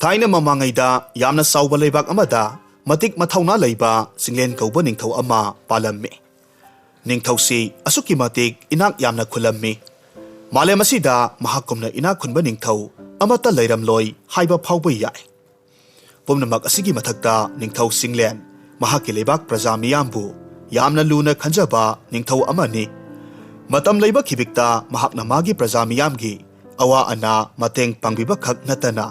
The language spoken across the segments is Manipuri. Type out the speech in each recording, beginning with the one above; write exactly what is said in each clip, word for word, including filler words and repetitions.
ꯊꯥꯏꯅ ꯃꯃꯥꯡꯉꯩꯗ ꯌꯥꯝꯅ ꯆꯥꯎꯕ ꯂꯩꯕꯥꯛ ꯑꯃꯗ ꯃꯇꯤꯛ ꯃꯊꯧꯅꯥ ꯂꯩꯕ ꯆꯤꯡꯂꯦꯟ ꯀꯧꯕ ꯅꯤꯡꯊꯧ ꯑꯃ ꯄꯥꯜꯂꯝꯃꯤ꯫ ꯅꯤꯡꯊꯧꯁꯤ ꯑꯁꯨꯛꯀꯤ ꯃꯇꯤꯛ ꯏꯅꯥꯛ ꯌꯥꯝꯅ ꯈꯨꯜꯂꯝꯃꯤ꯫ ꯃꯥꯂꯦꯝ ꯑꯁꯤꯗ ꯃꯍꯥꯛꯀꯨꯝꯅ ꯏꯅꯥꯛ ꯈꯨꯟꯕ ꯅꯤꯡꯊꯧ ꯑꯃꯠꯇ ꯂꯩꯔꯝꯂꯣꯏ ꯍꯥꯏꯕ ꯐꯥꯎꯕ ꯌꯥꯏ꯫ ꯄꯨꯝꯅꯃꯛ ꯑꯁꯤꯒꯤ ꯃꯊꯛꯇ ꯅꯤꯡꯊꯧ ꯆꯤꯡꯂꯦꯟ ꯃꯍꯥꯛꯀꯤ ꯂꯩꯕꯥꯛ ꯄ꯭ꯔꯖꯥ ꯃꯤꯌꯥꯝꯕꯨ ꯌꯥꯝꯅ ꯂꯨꯅ ꯈꯟꯖꯕ ꯅꯤꯡꯊꯧ ꯑꯃꯅꯤ꯫ ꯃꯇꯝ ꯂꯩꯕ ꯈꯤꯕꯤꯛꯇ ꯃꯍꯥꯛꯅ ꯃꯥꯒꯤ ꯄ꯭ꯔꯖꯥ ꯃꯤꯌꯥꯝꯒꯤ ꯑꯋꯥ ꯑꯅꯥ ꯃꯇꯦꯡ ꯄꯥꯡꯕꯤꯕ ꯈꯛ ꯅꯠꯇꯅ,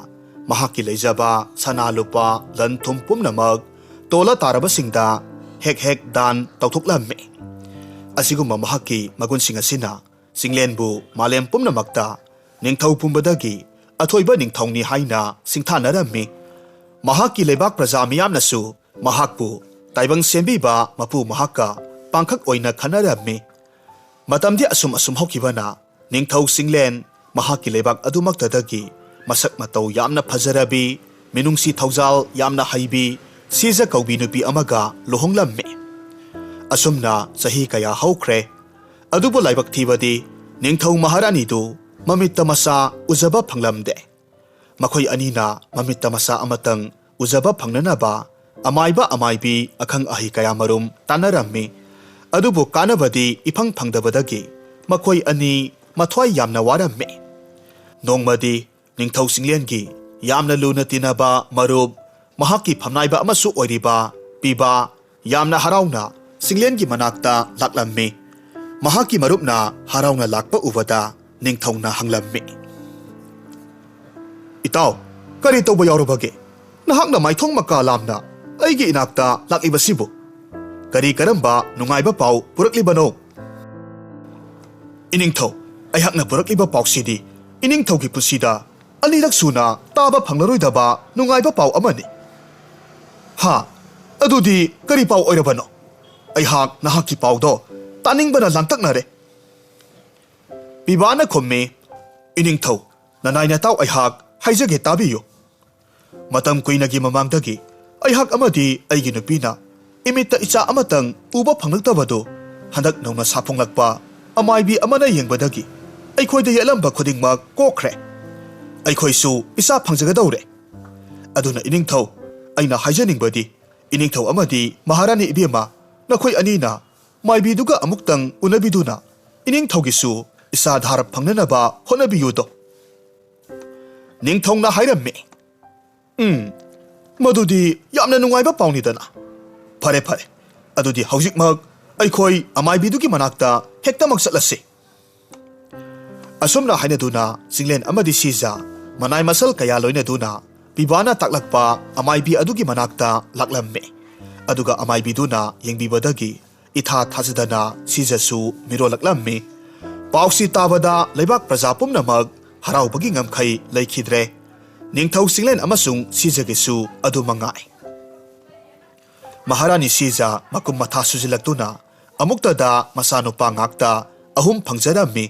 ꯃꯍꯥꯛꯀꯤ ꯂꯩꯖꯕ ꯁꯅꯥ ꯂꯨꯄꯥ, ꯂꯟ ꯊꯨꯝ ꯄꯨꯝꯅꯃꯛ ꯇꯣꯜꯂ ꯇꯥꯔꯕꯁꯤꯡꯗ ꯍꯦꯛ ꯍꯦꯛ ꯗꯥꯟ ꯇꯧꯊꯣꯛꯂꯝꯃꯤ꯫ ꯑꯁꯤꯒꯨꯝꯕ ꯃꯍꯥꯛꯀꯤ ꯃꯒꯨꯟꯁꯤꯡ ꯑꯁꯤꯅ ꯆꯤꯡꯂꯦꯟꯕꯨ ꯃꯥꯂꯦꯝ ꯄꯨꯝꯅꯃꯛꯇ ꯅꯤꯡꯊꯧ ꯄꯨꯝꯕꯗꯒꯤ ꯑꯊꯣꯏꯕ ꯅꯤꯡꯊꯧꯅꯤ ꯍꯥꯏꯅ ꯁꯤꯡꯊꯥꯅꯔꯝꯃꯤ꯫ ꯃꯍꯥꯛꯀꯤ ꯂꯩꯕꯥꯛ ꯄ꯭ꯔꯖꯥ ꯃꯤꯌꯥꯝꯅꯁꯨ ꯃꯍꯥꯛꯄꯨ ꯇꯥꯏꯕꯪ ꯁꯦꯝꯕꯤꯕ ꯃꯄꯨ ꯃꯍꯥꯛꯀ ꯄꯥꯡꯈꯛ ꯑꯣꯏꯅ ꯈꯟꯅꯔꯝꯃꯤ꯫ ꯃꯇꯝꯗꯤ ꯑꯁꯨꯝ ꯑꯁꯨꯝ ꯍꯧꯈꯤꯕꯅ ꯅꯤꯡꯊꯧ ꯆꯤꯡꯂꯦꯟ ꯃꯍꯥꯛꯀꯤ ꯂꯩꯕꯥꯛ ꯑꯗꯨꯃꯛꯇꯗꯒꯤ ꯃꯁꯛ ꯃꯇꯧ ꯌꯥꯝꯅ ꯐꯖꯔꯕꯤ, ꯃꯤꯅꯨꯡꯁꯤ ꯊꯧꯖꯥꯜ ꯌꯥꯝꯅ ꯍꯩꯕꯤ, ꯁꯤꯖ ꯀꯧꯕꯤ ꯅꯨꯄꯤ ꯑꯃꯒ ꯂꯨꯍꯣꯡꯂꯝꯃꯤ꯫ ꯑꯁꯨꯝꯅ ꯆꯍꯤ ꯀꯌꯥ ꯍꯧꯈ꯭ꯔꯦ꯫ ꯑꯗꯨꯕꯨ ꯂꯥꯏꯕꯛ ꯊꯤꯕꯗꯤ ꯅꯤꯡꯊꯧ ꯃꯍꯥꯔꯥꯅꯤꯗꯨ ꯃꯃꯤꯠꯇ ꯃꯆꯥ ꯎꯖꯕ ꯐꯪꯂꯝꯗꯦ꯫ ꯃꯈꯣꯏ ꯑꯅꯤꯅ ꯃꯃꯤꯠꯇ ꯃꯆꯥ ꯑꯃꯇꯪ ꯎꯖꯕ ꯐꯪꯅꯅꯕ ꯑꯃꯥꯏꯕ ꯑꯃꯥꯏꯕꯤ ꯑꯈꯪ ꯑꯍꯩ ꯀꯌꯥꯃꯔꯨꯝ ꯇꯥꯟꯅꯔꯝꯃꯤ꯫ ꯑꯗꯨꯕꯨ ꯀꯥꯟꯅꯕꯗꯤ ꯏꯐꯪ ꯐꯪꯗꯕꯗꯒꯤ ꯃꯈꯣꯏ ꯑꯅꯤ ꯃꯊ꯭ꯋꯥꯏ ꯌꯥꯝꯅ ꯋꯥꯔꯝꯃꯤ꯫ ꯅꯣꯡꯃꯗꯤ ꯅꯤꯡꯊꯧ ꯆꯤꯡꯂꯦꯟꯒꯤ ꯌꯥꯝꯅ ꯂꯨꯅ ꯇꯤꯟꯅꯕ ꯃꯔꯨꯞ, ꯃꯍꯥꯛꯀꯤ ꯐꯝꯅꯥꯏꯕ ꯑꯃꯁꯨ ꯑꯣꯏꯔꯤꯕ ꯄꯤꯕꯥ ꯌꯥꯝꯅ ꯍꯔꯥꯎꯅ ꯆꯤꯡꯂꯦꯟꯒꯤ ꯃꯅꯥꯛꯇ ꯂꯥꯛꯂꯝꯃꯤ꯫ ꯃꯍꯥꯛꯀꯤ ꯃꯔꯨꯞꯅ ꯍꯔꯥꯎꯅ ꯂꯥꯛꯄ ꯎꯕꯗ ꯅꯤꯡꯊꯧꯅ ꯍꯪꯂꯝꯃꯤ, "ꯏꯇꯥꯎ, ꯀꯔꯤ ꯇꯧꯕ ꯌꯥꯎꯔꯕꯒꯦ? ꯅꯍꯥꯛꯅ ꯃꯥꯏꯊꯣꯡ ꯃꯀꯥ ꯂꯥꯝꯅ ꯑꯩꯒꯤ ꯏꯅꯥꯛꯇ ꯂꯥꯛꯂꯤꯕꯁꯤꯕꯨ? ꯀꯔꯤ ꯀꯔꯝꯕ ꯅꯨꯡꯉꯥꯏꯕ ꯄꯥꯎ ꯄꯨꯔꯛꯂꯤꯕꯅꯣ?" "ꯏꯅꯤꯡꯊꯧ, ꯑꯩꯍꯥꯛꯅ ꯄꯨꯔꯛꯂꯤꯕ ꯄꯥꯎꯁꯤꯗꯤ ꯏꯅꯤꯡꯊꯧꯒꯤ ꯄꯨꯟꯁꯤꯗ ꯑꯅꯤꯔꯛ ꯁꯨꯅ ꯇꯥꯕ ꯐꯪꯂꯔꯣꯏꯗꯕ ꯅꯨꯡꯉꯥꯏꯕ ꯄꯥꯎ ꯑꯃꯅꯤ꯫" "ꯍꯥ? ꯑꯗꯨꯗꯤ ꯀꯔꯤ ꯄꯥꯎ ꯑꯣꯏꯔꯕꯅꯣ? ꯑꯩꯍꯥꯛ ꯅꯍꯥꯛꯀꯤ ꯄꯥꯎꯗꯣ ꯇꯥꯅꯤꯡꯕꯅ ꯂꯥꯡꯇꯛꯅꯔꯦ꯫" ꯄꯤꯕꯥꯅ ꯈꯨꯝꯃꯤ, "ꯏꯅꯤꯡꯊꯧ, ꯅꯅꯥꯏ ꯅꯇꯥꯎ ꯑꯩꯍꯥꯛ ꯍꯥꯏꯖꯒꯦ ꯇꯥꯕꯤꯌꯨ꯫ ꯃꯇꯝ ꯀꯨꯏꯅꯒꯤ ꯃꯃꯥꯡꯗꯒꯤ ꯑꯩꯍꯥꯛ ꯑꯃꯗꯤ ꯑꯩꯒꯤ ꯅꯨꯄꯤꯅ ꯏꯃꯤꯠꯇ ꯏꯆꯥ ꯑꯃꯇꯪ ꯎꯕ ꯐꯪꯂꯛꯇꯕꯗꯨ ꯍꯟꯗꯛ ꯅꯧꯅ ꯁꯥꯐꯣꯡꯂꯛꯄ ꯑꯃꯥꯏꯕꯤ ꯑꯃꯅ ꯌꯦꯡꯕꯗꯒꯤ ꯑꯩꯈꯣꯏꯗ ꯌꯦꯠꯂꯝꯕ ꯈꯨꯗꯤꯡꯃꯛ ꯀꯣꯛꯈ꯭ꯔꯦ꯫ ꯑꯩꯈꯣꯏꯁꯨ ꯏꯆꯥ ꯐꯪꯖꯒꯗꯧꯔꯦ꯫" ꯑꯗꯨꯅ ꯏꯅꯤꯡꯊꯧ, ꯑꯩꯅ ꯍꯥꯏꯖꯅꯤꯡꯕꯗꯤ, ꯏꯅꯤꯡꯊꯧ ꯑꯃꯗꯤ ꯃꯍꯥꯔꯥꯅꯤ ꯏꯕꯦꯝꯃ, ꯅꯈꯣꯏ ꯑꯅꯤꯅ ꯃꯥꯏꯕꯤꯗꯨꯒ ꯑꯃꯨꯛꯇꯪ ꯎꯅꯕꯤꯗꯨꯅ ꯏꯅꯤꯡꯊꯧꯒꯤꯁꯨ ꯏꯆꯥ ꯙꯥꯔ ꯐꯪꯅꯅꯕ ꯍꯣꯠꯅꯕꯤꯌꯨꯗꯣ꯫ ꯅꯤꯡꯊꯧꯅ ꯍꯥꯏꯔꯝꯃꯤ, "ꯎꯝ, ꯃꯗꯨꯗꯤ ꯌꯥꯝꯅ ꯅꯨꯡꯉꯥꯏꯕ ꯄꯥꯎꯅꯤꯗꯅ꯫ ꯐꯔꯦ, ꯐꯔꯦ, ꯑꯗꯨꯗꯤ ꯍꯧꯖꯤꯛꯃꯛ ꯑꯩꯈꯣꯏ ꯑꯃꯥꯏꯕꯤꯗꯨꯒꯤ ꯃꯅꯥꯛꯇ ꯍꯦꯛꯇꯃꯛ ꯆꯠꯂꯁꯤ"꯫ ꯑꯁꯨꯝꯅ ꯍꯥꯏꯅꯗꯨꯅ ꯆꯤꯡꯂꯦꯟ ꯑꯃꯗꯤ ꯁꯤꯖ ꯃꯅꯥꯏ ꯃꯁꯜ ꯀꯌꯥ ꯂꯣꯏꯅꯗꯨꯅ ꯄꯤꯕꯥꯅ ꯇꯥꯛꯂꯛꯄ ꯑꯃꯥꯏꯕꯤ ꯑꯗꯨꯒꯤ ꯃꯅꯥꯛꯇ ꯂꯥꯛꯂꯝꯃꯤ꯫ ꯑꯗꯨꯒ ꯑꯃꯥꯏꯕꯤꯗꯨꯅ ꯌꯦꯡꯕꯤꯕꯗꯒꯤ ꯏꯊꯥ ꯊꯥꯖꯗꯅ ꯁꯤꯖꯁꯨ ꯃꯤꯔꯣꯜꯂꯛꯂꯝꯃꯤ꯫ ꯄꯥꯎꯁꯤ ꯇꯥꯕꯗ ꯂꯩꯕꯥꯛ ꯄ꯭ꯔꯖꯥ ꯄꯨꯝꯅꯃꯛ ꯍꯔꯥꯎꯕꯒꯤ ꯉꯝꯈꯩ ꯂꯩꯈꯤꯗ꯭ꯔꯦ꯫ ꯅꯤꯡꯊꯧ ꯆꯤꯡꯂꯦꯟ ꯑꯃꯁꯨꯡ ꯁꯤꯖꯒꯤꯁꯨ ꯑꯗꯨ ꯃꯉꯥꯏ꯫ ꯃꯍꯥꯔꯥꯅꯤ ꯁꯤꯖ ꯃꯀꯨꯝ ꯃꯊꯥ ꯁꯨꯖꯤꯜꯂꯛꯇꯨꯅ ꯑꯃꯨꯛꯇꯗ ꯃꯆꯥꯅꯨꯄꯥ ꯉꯥꯛꯇ ꯑꯍꯨꯝ ꯐꯪꯖꯔꯝꯃꯤ꯫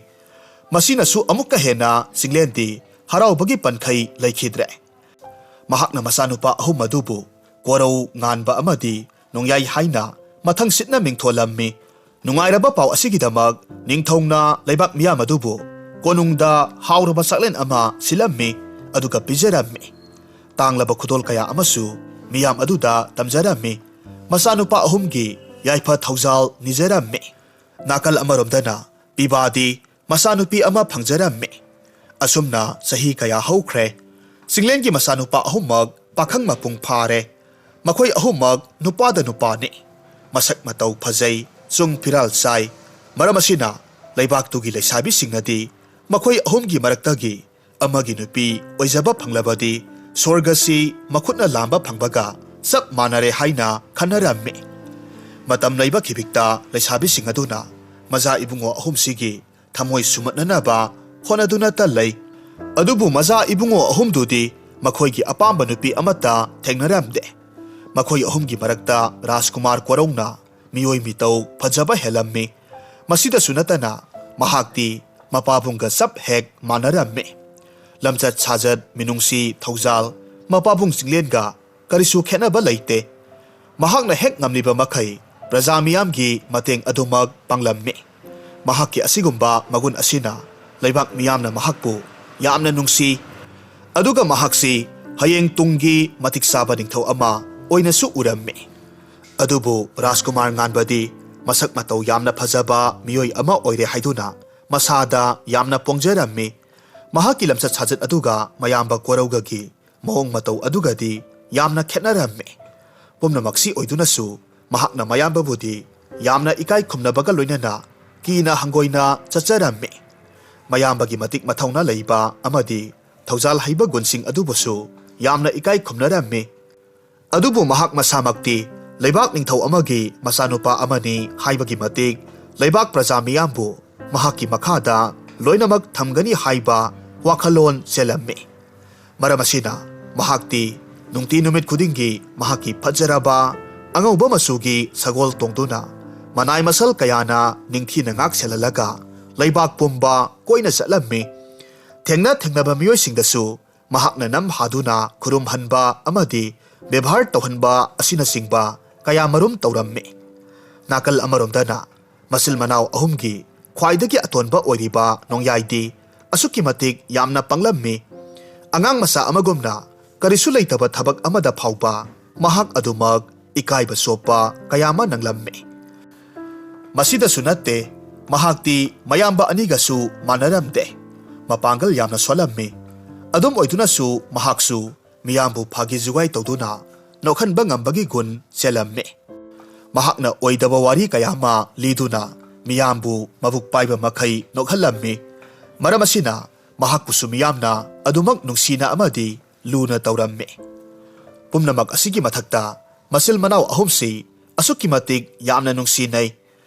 ꯃꯁꯤꯅꯁꯨ ꯑꯃꯨꯛꯀ ꯍꯦꯟꯅ ꯆꯤꯡꯂꯦꯟꯗꯤ ꯍꯔꯥꯎꯕꯒꯤ ꯄꯟꯈꯩ ꯂꯩꯈꯤꯗ꯭ꯔꯦ꯫ ꯃꯍꯥꯛꯅ ꯃꯆꯥꯅꯨꯄꯥ ꯑꯍꯨꯝ ꯑꯗꯨꯕꯨ ꯀꯣꯔꯧ, ꯉꯥꯟꯕ ꯑꯃꯗꯤ ꯅꯣꯡꯌꯥꯏ ꯍꯥꯏꯅ ꯃꯊꯪ ꯁꯤꯠꯅ ꯃꯤꯡꯊꯣꯜꯂꯝꯃꯤ꯫ ꯅꯨꯡꯉꯥꯏꯔꯕ ꯄꯥꯎ ꯑꯁꯤꯒꯤꯗꯃꯛ ꯅꯤꯡꯊꯧꯅ ꯂꯩꯕꯥꯛ ꯃꯤꯌꯥꯝ ꯑꯗꯨꯕꯨ ꯀꯣꯅꯨꯡꯗ ꯍꯥꯎꯔꯕ ꯆꯥꯛꯂꯦꯟ ꯑꯃ ꯁꯤꯜꯂꯝꯃꯤ, ꯑꯗꯨꯒ ꯄꯤꯖꯔꯝꯃꯤ꯫ ꯇꯥꯡꯂꯕ ꯈꯨꯗꯣꯜ ꯀꯌꯥ ꯑꯃꯁꯨ ꯃꯤꯌꯥꯝ ꯑꯗꯨꯗ ꯇꯝꯖꯔꯝꯃꯤ꯫ ꯃꯆꯥꯅꯨꯄꯥ ꯑꯍꯨꯝꯒꯤ ꯌꯥꯏꯐ ꯊꯧꯖꯥꯜ ꯅꯤꯖꯔꯝꯃꯤ꯫ ꯅꯥꯀꯜ ꯑꯃꯔꯣꯝꯗꯅ ꯄꯤꯕꯥꯗꯤ ꯃꯆꯥꯅꯨꯄꯤ ꯑꯃ ꯐꯪꯖꯔꯝꯃꯤ꯫ ꯑꯁꯨꯝꯅ ꯆꯍꯤ ꯀꯌꯥ ꯍꯧꯈ꯭ꯔꯦ꯫ ꯆꯤꯡꯂꯦꯟꯒꯤ ꯃꯆꯥꯅꯨꯄꯥ ꯑꯍꯨꯝꯃꯛ ꯄꯥꯈꯪ ꯃꯄꯨꯡ ꯐꯥꯔꯦ꯫ ꯃꯈꯣꯏ ꯑꯍꯨꯝꯃꯛ ꯅꯨꯄꯥꯗ ꯅꯨꯄꯥꯅꯤ꯫ ꯃꯁꯛ ꯃꯇꯧ ꯐꯖꯩ, ꯆꯨꯡ ꯐꯤꯔꯥꯜ ꯆꯥꯏ꯫ ꯃꯔꯝ ꯑꯁꯤꯅ ꯂꯩꯕꯥꯛꯇꯨꯒꯤ ꯂꯩꯁꯥꯕꯤꯁꯤꯡꯅꯗꯤ ꯃꯈꯣꯏ ꯑꯍꯨꯝꯒꯤ ꯃꯔꯛꯇꯒꯤ ꯑꯃꯒꯤ ꯅꯨꯄꯤ ꯑꯣꯏꯖꯕ ꯐꯪꯂꯕꯗꯤ ꯁ꯭ꯋꯔꯒꯁꯤ ꯃꯈꯨꯠꯅ ꯂꯥꯝꯕ ꯐꯪꯕꯒ ꯆꯞ ꯃꯥꯟꯅꯔꯦ ꯍꯥꯏꯅ ꯈꯟꯅꯔꯝꯃꯤ꯫ ꯃꯇꯝ ꯂꯩꯕ ꯈꯤꯕꯤꯛꯇ ꯂꯩꯁꯥꯕꯤꯁꯤꯡ ꯑꯗꯨꯅ ꯃꯆꯥ ꯏꯕꯨꯡꯉꯣ ꯑꯍꯨꯝꯁꯤꯒꯤ ꯊꯃꯣꯏ ꯁꯨꯝꯍꯠꯅꯅꯕ ꯍꯣꯠꯅꯗꯨꯅꯇ ꯂꯩ꯫ ꯑꯗꯨꯕꯨ ꯃꯆꯥ ꯏꯕꯨꯡꯉꯣ ꯑꯍꯨꯝꯗꯨꯗꯤ ꯃꯈꯣꯏꯒꯤ ꯑꯄꯥꯝꯕ ꯅꯨꯄꯤ ꯑꯃꯠꯇ ꯊꯦꯡꯅꯔꯝꯗꯦ꯫ ꯃꯈꯣꯏ ꯑꯍꯨꯝꯒꯤ ꯃꯔꯛꯇ ꯔꯥꯖꯀꯨꯃꯥꯔ ꯀꯣꯔꯧꯅ ꯃꯤꯑꯣꯏ ꯃꯤꯇꯧ ꯐꯖꯕ ꯍꯦꯜꯂꯝꯃꯤ꯫ ꯃꯁꯤꯗꯁꯨ ꯅꯠꯇꯅ ꯃꯍꯥꯛꯇꯤ ꯃꯄꯥꯕꯨꯡꯒ ꯆꯞ ꯍꯦꯛ ꯃꯥꯟꯅꯔꯝꯃꯤ꯫ ꯂꯝꯆꯠ ꯁꯥꯖꯠ, ꯃꯤꯅꯨꯡꯁꯤ, ꯊꯧꯖꯥꯜ, ꯃꯄꯥꯕꯨꯡ ꯆꯤꯡꯂꯦꯟꯒ ꯀꯔꯤꯁꯨ ꯈꯦꯠꯅꯕ ꯂꯩꯇꯦ꯫ ꯃꯍꯥꯛꯅ ꯍꯦꯛ ꯉꯝꯂꯤꯕ ꯃꯈꯩ ꯄ꯭ꯔꯖꯥ ꯃꯤꯌꯥꯝꯒꯤ ꯃꯇꯦꯡ ꯑꯗꯨꯃꯛ ꯄꯥꯡꯂꯝꯃꯤ꯫ ꯃꯍꯥꯛꯀꯤ ꯑꯁꯤꯒꯨꯝꯕ ꯃꯒꯨꯟ ꯑꯁꯤꯅ ꯂꯩꯕꯥꯛ ꯃꯤꯌꯥꯝꯅ ꯃꯍꯥꯛꯄꯨ ꯌꯥꯝꯅ ꯅꯨꯡꯁꯤ꯫ ꯑꯗꯨꯒ ꯃꯍꯥꯛꯁꯤ ꯍꯌꯦꯡ ꯇꯨꯡꯒꯤ ꯃꯇꯤꯛ ꯆꯥꯕ ꯅꯤꯡꯊꯧ ꯑꯃ ꯑꯣꯏꯅꯁꯨ ꯎꯔꯝꯃꯤ꯫ ꯑꯗꯨꯕꯨ ꯔꯥꯖꯀꯨꯃꯥꯔ ꯉꯥꯟꯕꯗꯤ ꯃꯁꯛ ꯃꯇꯧ ꯌꯥꯝꯅ ꯐꯖꯕ ꯃꯤꯑꯣꯏ ꯑꯃ ꯑꯣꯏꯔꯦ ꯍꯥꯏꯗꯨꯅ ꯃꯁꯥꯗ ꯌꯥꯝꯅ ꯄꯣꯡꯖꯔꯝꯃꯤ꯫ ꯃꯍꯥꯛꯀꯤ ꯂꯝꯆꯠ ꯁꯥꯖꯠ ꯑꯗꯨꯒ ꯃꯌꯥꯝꯕ ꯀꯣꯔꯧꯒꯒꯤ ꯃꯑꯣꯡ ꯃꯇꯧ ꯑꯗꯨꯒꯗꯤ ꯌꯥꯝꯅ ꯈꯦꯠꯅꯔꯝꯃꯤ꯫ ꯄꯨꯝꯅꯃꯛꯁꯤ ꯑꯣꯏꯗꯨꯅꯁꯨ ꯃꯍꯥꯛꯅ ꯃꯌꯥꯝꯕꯕꯨꯗꯤ ꯌꯥꯝꯅ ꯏꯀꯥꯏ ꯈꯨꯝꯅꯕꯒ ꯂꯣꯏꯅꯅ ꯀꯤꯅ ꯍꯪꯒꯣꯏꯅ ꯆꯠꯆꯔꯝꯃꯤ꯫ ꯃꯌꯥꯝꯕꯒꯤ ꯃꯇꯤꯛ ꯃꯊꯧꯅꯥ ꯂꯩꯕ ꯑꯃꯗꯤ ꯊꯧꯖꯥꯜ ꯍꯩꯕ ꯒꯨꯟꯁꯤꯡ ꯑꯗꯨꯕꯨꯁꯨ ꯌꯥꯝꯅ ꯏꯀꯥꯏ ꯈꯨꯝꯅꯔꯝꯃꯤ꯫ ꯑꯗꯨꯕꯨ ꯃꯍꯥꯛ ꯃꯁꯥꯃꯛꯇꯤ ꯂꯩꯕꯥꯛ ꯅꯤꯡꯊꯧ ꯑꯃꯒꯤ ꯃꯆꯥꯅꯨꯄꯥ ꯑꯃꯅꯤ ꯍꯥꯏꯕꯒꯤ ꯃꯇꯤꯛ ꯂꯩꯕꯥꯛ ꯄ꯭ꯔꯖꯥ ꯃꯤꯌꯥꯝꯕꯨ ꯃꯍꯥꯛꯀꯤ ꯃꯈꯥꯗ ꯂꯣꯏꯅꯃꯛ ꯊꯝꯒꯅꯤ ꯍꯥꯏꯕ ꯋꯥꯈꯜꯂꯣꯟ ꯆꯦꯜꯂꯝꯃꯤ꯫ ꯃꯔꯝ ꯑꯁꯤꯅ ꯃꯍꯥꯛꯇꯤ ꯅꯨꯡꯇꯤ ꯅꯨꯃꯤꯠ ꯈꯨꯗꯤꯡꯒꯤ ꯃꯍꯥꯛꯀꯤ ꯐꯖꯔꯕ ꯑꯉꯧꯕ ꯃꯆꯨꯒꯤ ꯁꯒꯣꯜ ꯇꯣꯡꯗꯨꯅ ꯃꯅꯥꯏ ꯃꯁꯜ ꯀꯌꯥꯅ ꯅꯤꯡꯊꯤꯅ ꯉꯥꯛ ꯁꯦꯜꯍꯜꯂꯒ ꯂꯩꯕꯥꯛ ꯄꯨꯝꯕ ꯀꯣꯏꯅ ꯆꯠꯂꯝꯃꯤ꯫ ꯊꯦꯡꯅ ꯊꯦꯡꯅꯕ ꯃꯤꯑꯣꯏꯁꯤꯡꯗꯁꯨ ꯃꯍꯥꯛꯅ ꯅꯝ ꯍꯥꯗꯨꯅ ꯈꯨꯔꯨꯝꯍꯟꯕ ꯑꯃꯗꯤ ꯕꯦꯕꯥꯔ ꯇꯧꯍꯟꯕ ꯑꯁꯤꯅꯆꯤꯡꯕ ꯀꯌꯥ ꯃꯔꯨꯝ ꯇꯧꯔꯝꯃꯤ꯫ ꯅꯥꯀꯜ ꯑꯃꯔꯣꯝꯗꯅ ꯃꯆꯤꯜ ꯃꯅꯥꯎ ꯑꯍꯨꯝꯒꯤ ꯈ꯭ꯋꯥꯏꯗꯒꯤ ꯑꯇꯣꯟꯕ ꯑꯣꯏꯔꯤꯕ ꯅꯣꯡꯌꯥꯏꯗꯤ ꯑꯁꯨꯛꯀꯤ ꯃꯇꯤꯛ ꯌꯥꯝꯅ ꯄꯪꯂꯝꯃꯤ꯫ ꯑꯉꯥꯡ ꯃꯆꯥ ꯑꯃꯒꯨꯝꯅ ꯀꯔꯤꯁꯨ ꯂꯩꯇꯕ ꯊꯕꯛ ꯑꯃꯗ ꯐꯥꯎꯕ ꯃꯍꯥꯛ ꯑꯗꯨꯃꯛ ꯏꯀꯥꯏꯕ ꯆꯣꯞꯄ ꯀꯌꯥ ꯑꯃ ꯅꯪꯂꯝꯃꯤ꯫ ꯃꯁꯤꯗꯁꯨ ꯅꯠꯇꯦ, ꯃꯍꯥꯛꯇꯤ ꯃꯌꯥꯝꯕ ꯑꯅꯤꯒꯁꯨ ꯃꯥꯟꯅꯔꯝꯗꯦ꯫ ꯃꯄꯥꯡꯒꯜ ꯌꯥꯝꯅ ꯁꯣꯜꯂꯝꯃꯤ꯫ ꯑꯗꯨꯝ ꯑꯣꯏꯗꯨꯅꯁꯨ ꯃꯍꯥꯛꯁꯨ ꯃꯤꯌꯥꯝꯕꯨ ꯐꯥꯒꯤ ꯖꯨꯒꯥꯏ ꯇꯧꯗꯨꯅ ꯅꯣꯛꯍꯟꯕ ꯉꯝꯕꯒꯤ ꯒꯨꯟ ꯆꯦꯜꯂꯝꯃꯤ꯫ ꯃꯍꯥꯛꯅ ꯑꯣꯏꯗꯕ ꯋꯥꯔꯤ ꯀꯌꯥ ꯑꯃ ꯂꯤꯗꯨꯅ ꯃꯤꯌꯥꯝꯕꯨ ꯃꯕꯨꯛ ꯄꯥꯏꯕ ꯃꯈꯩ ꯅꯣꯛꯍꯜꯂꯝꯃꯤ꯫ ꯃꯔꯝ ꯑꯁꯤꯅ ꯃꯍꯥꯛꯄꯨꯁꯨ ꯃꯤꯌꯥꯝꯅ ꯑꯗꯨꯃꯛ ꯅꯨꯡꯁꯤꯅ ꯑꯃꯗꯤ ꯂꯨꯅ ꯇꯧꯔꯝꯃꯤ꯫ ꯄꯨꯝꯅꯃꯛ ꯑꯁꯤꯒꯤ ꯃꯊꯛꯇ ꯃꯆꯤꯜ ꯃꯅꯥꯎ ꯑꯍꯨꯝꯁꯤ ꯑꯁꯨꯛꯀꯤ ꯃꯇꯤꯛ ꯌꯥꯝꯅ ꯅꯨꯡꯁꯤꯅꯩ꯫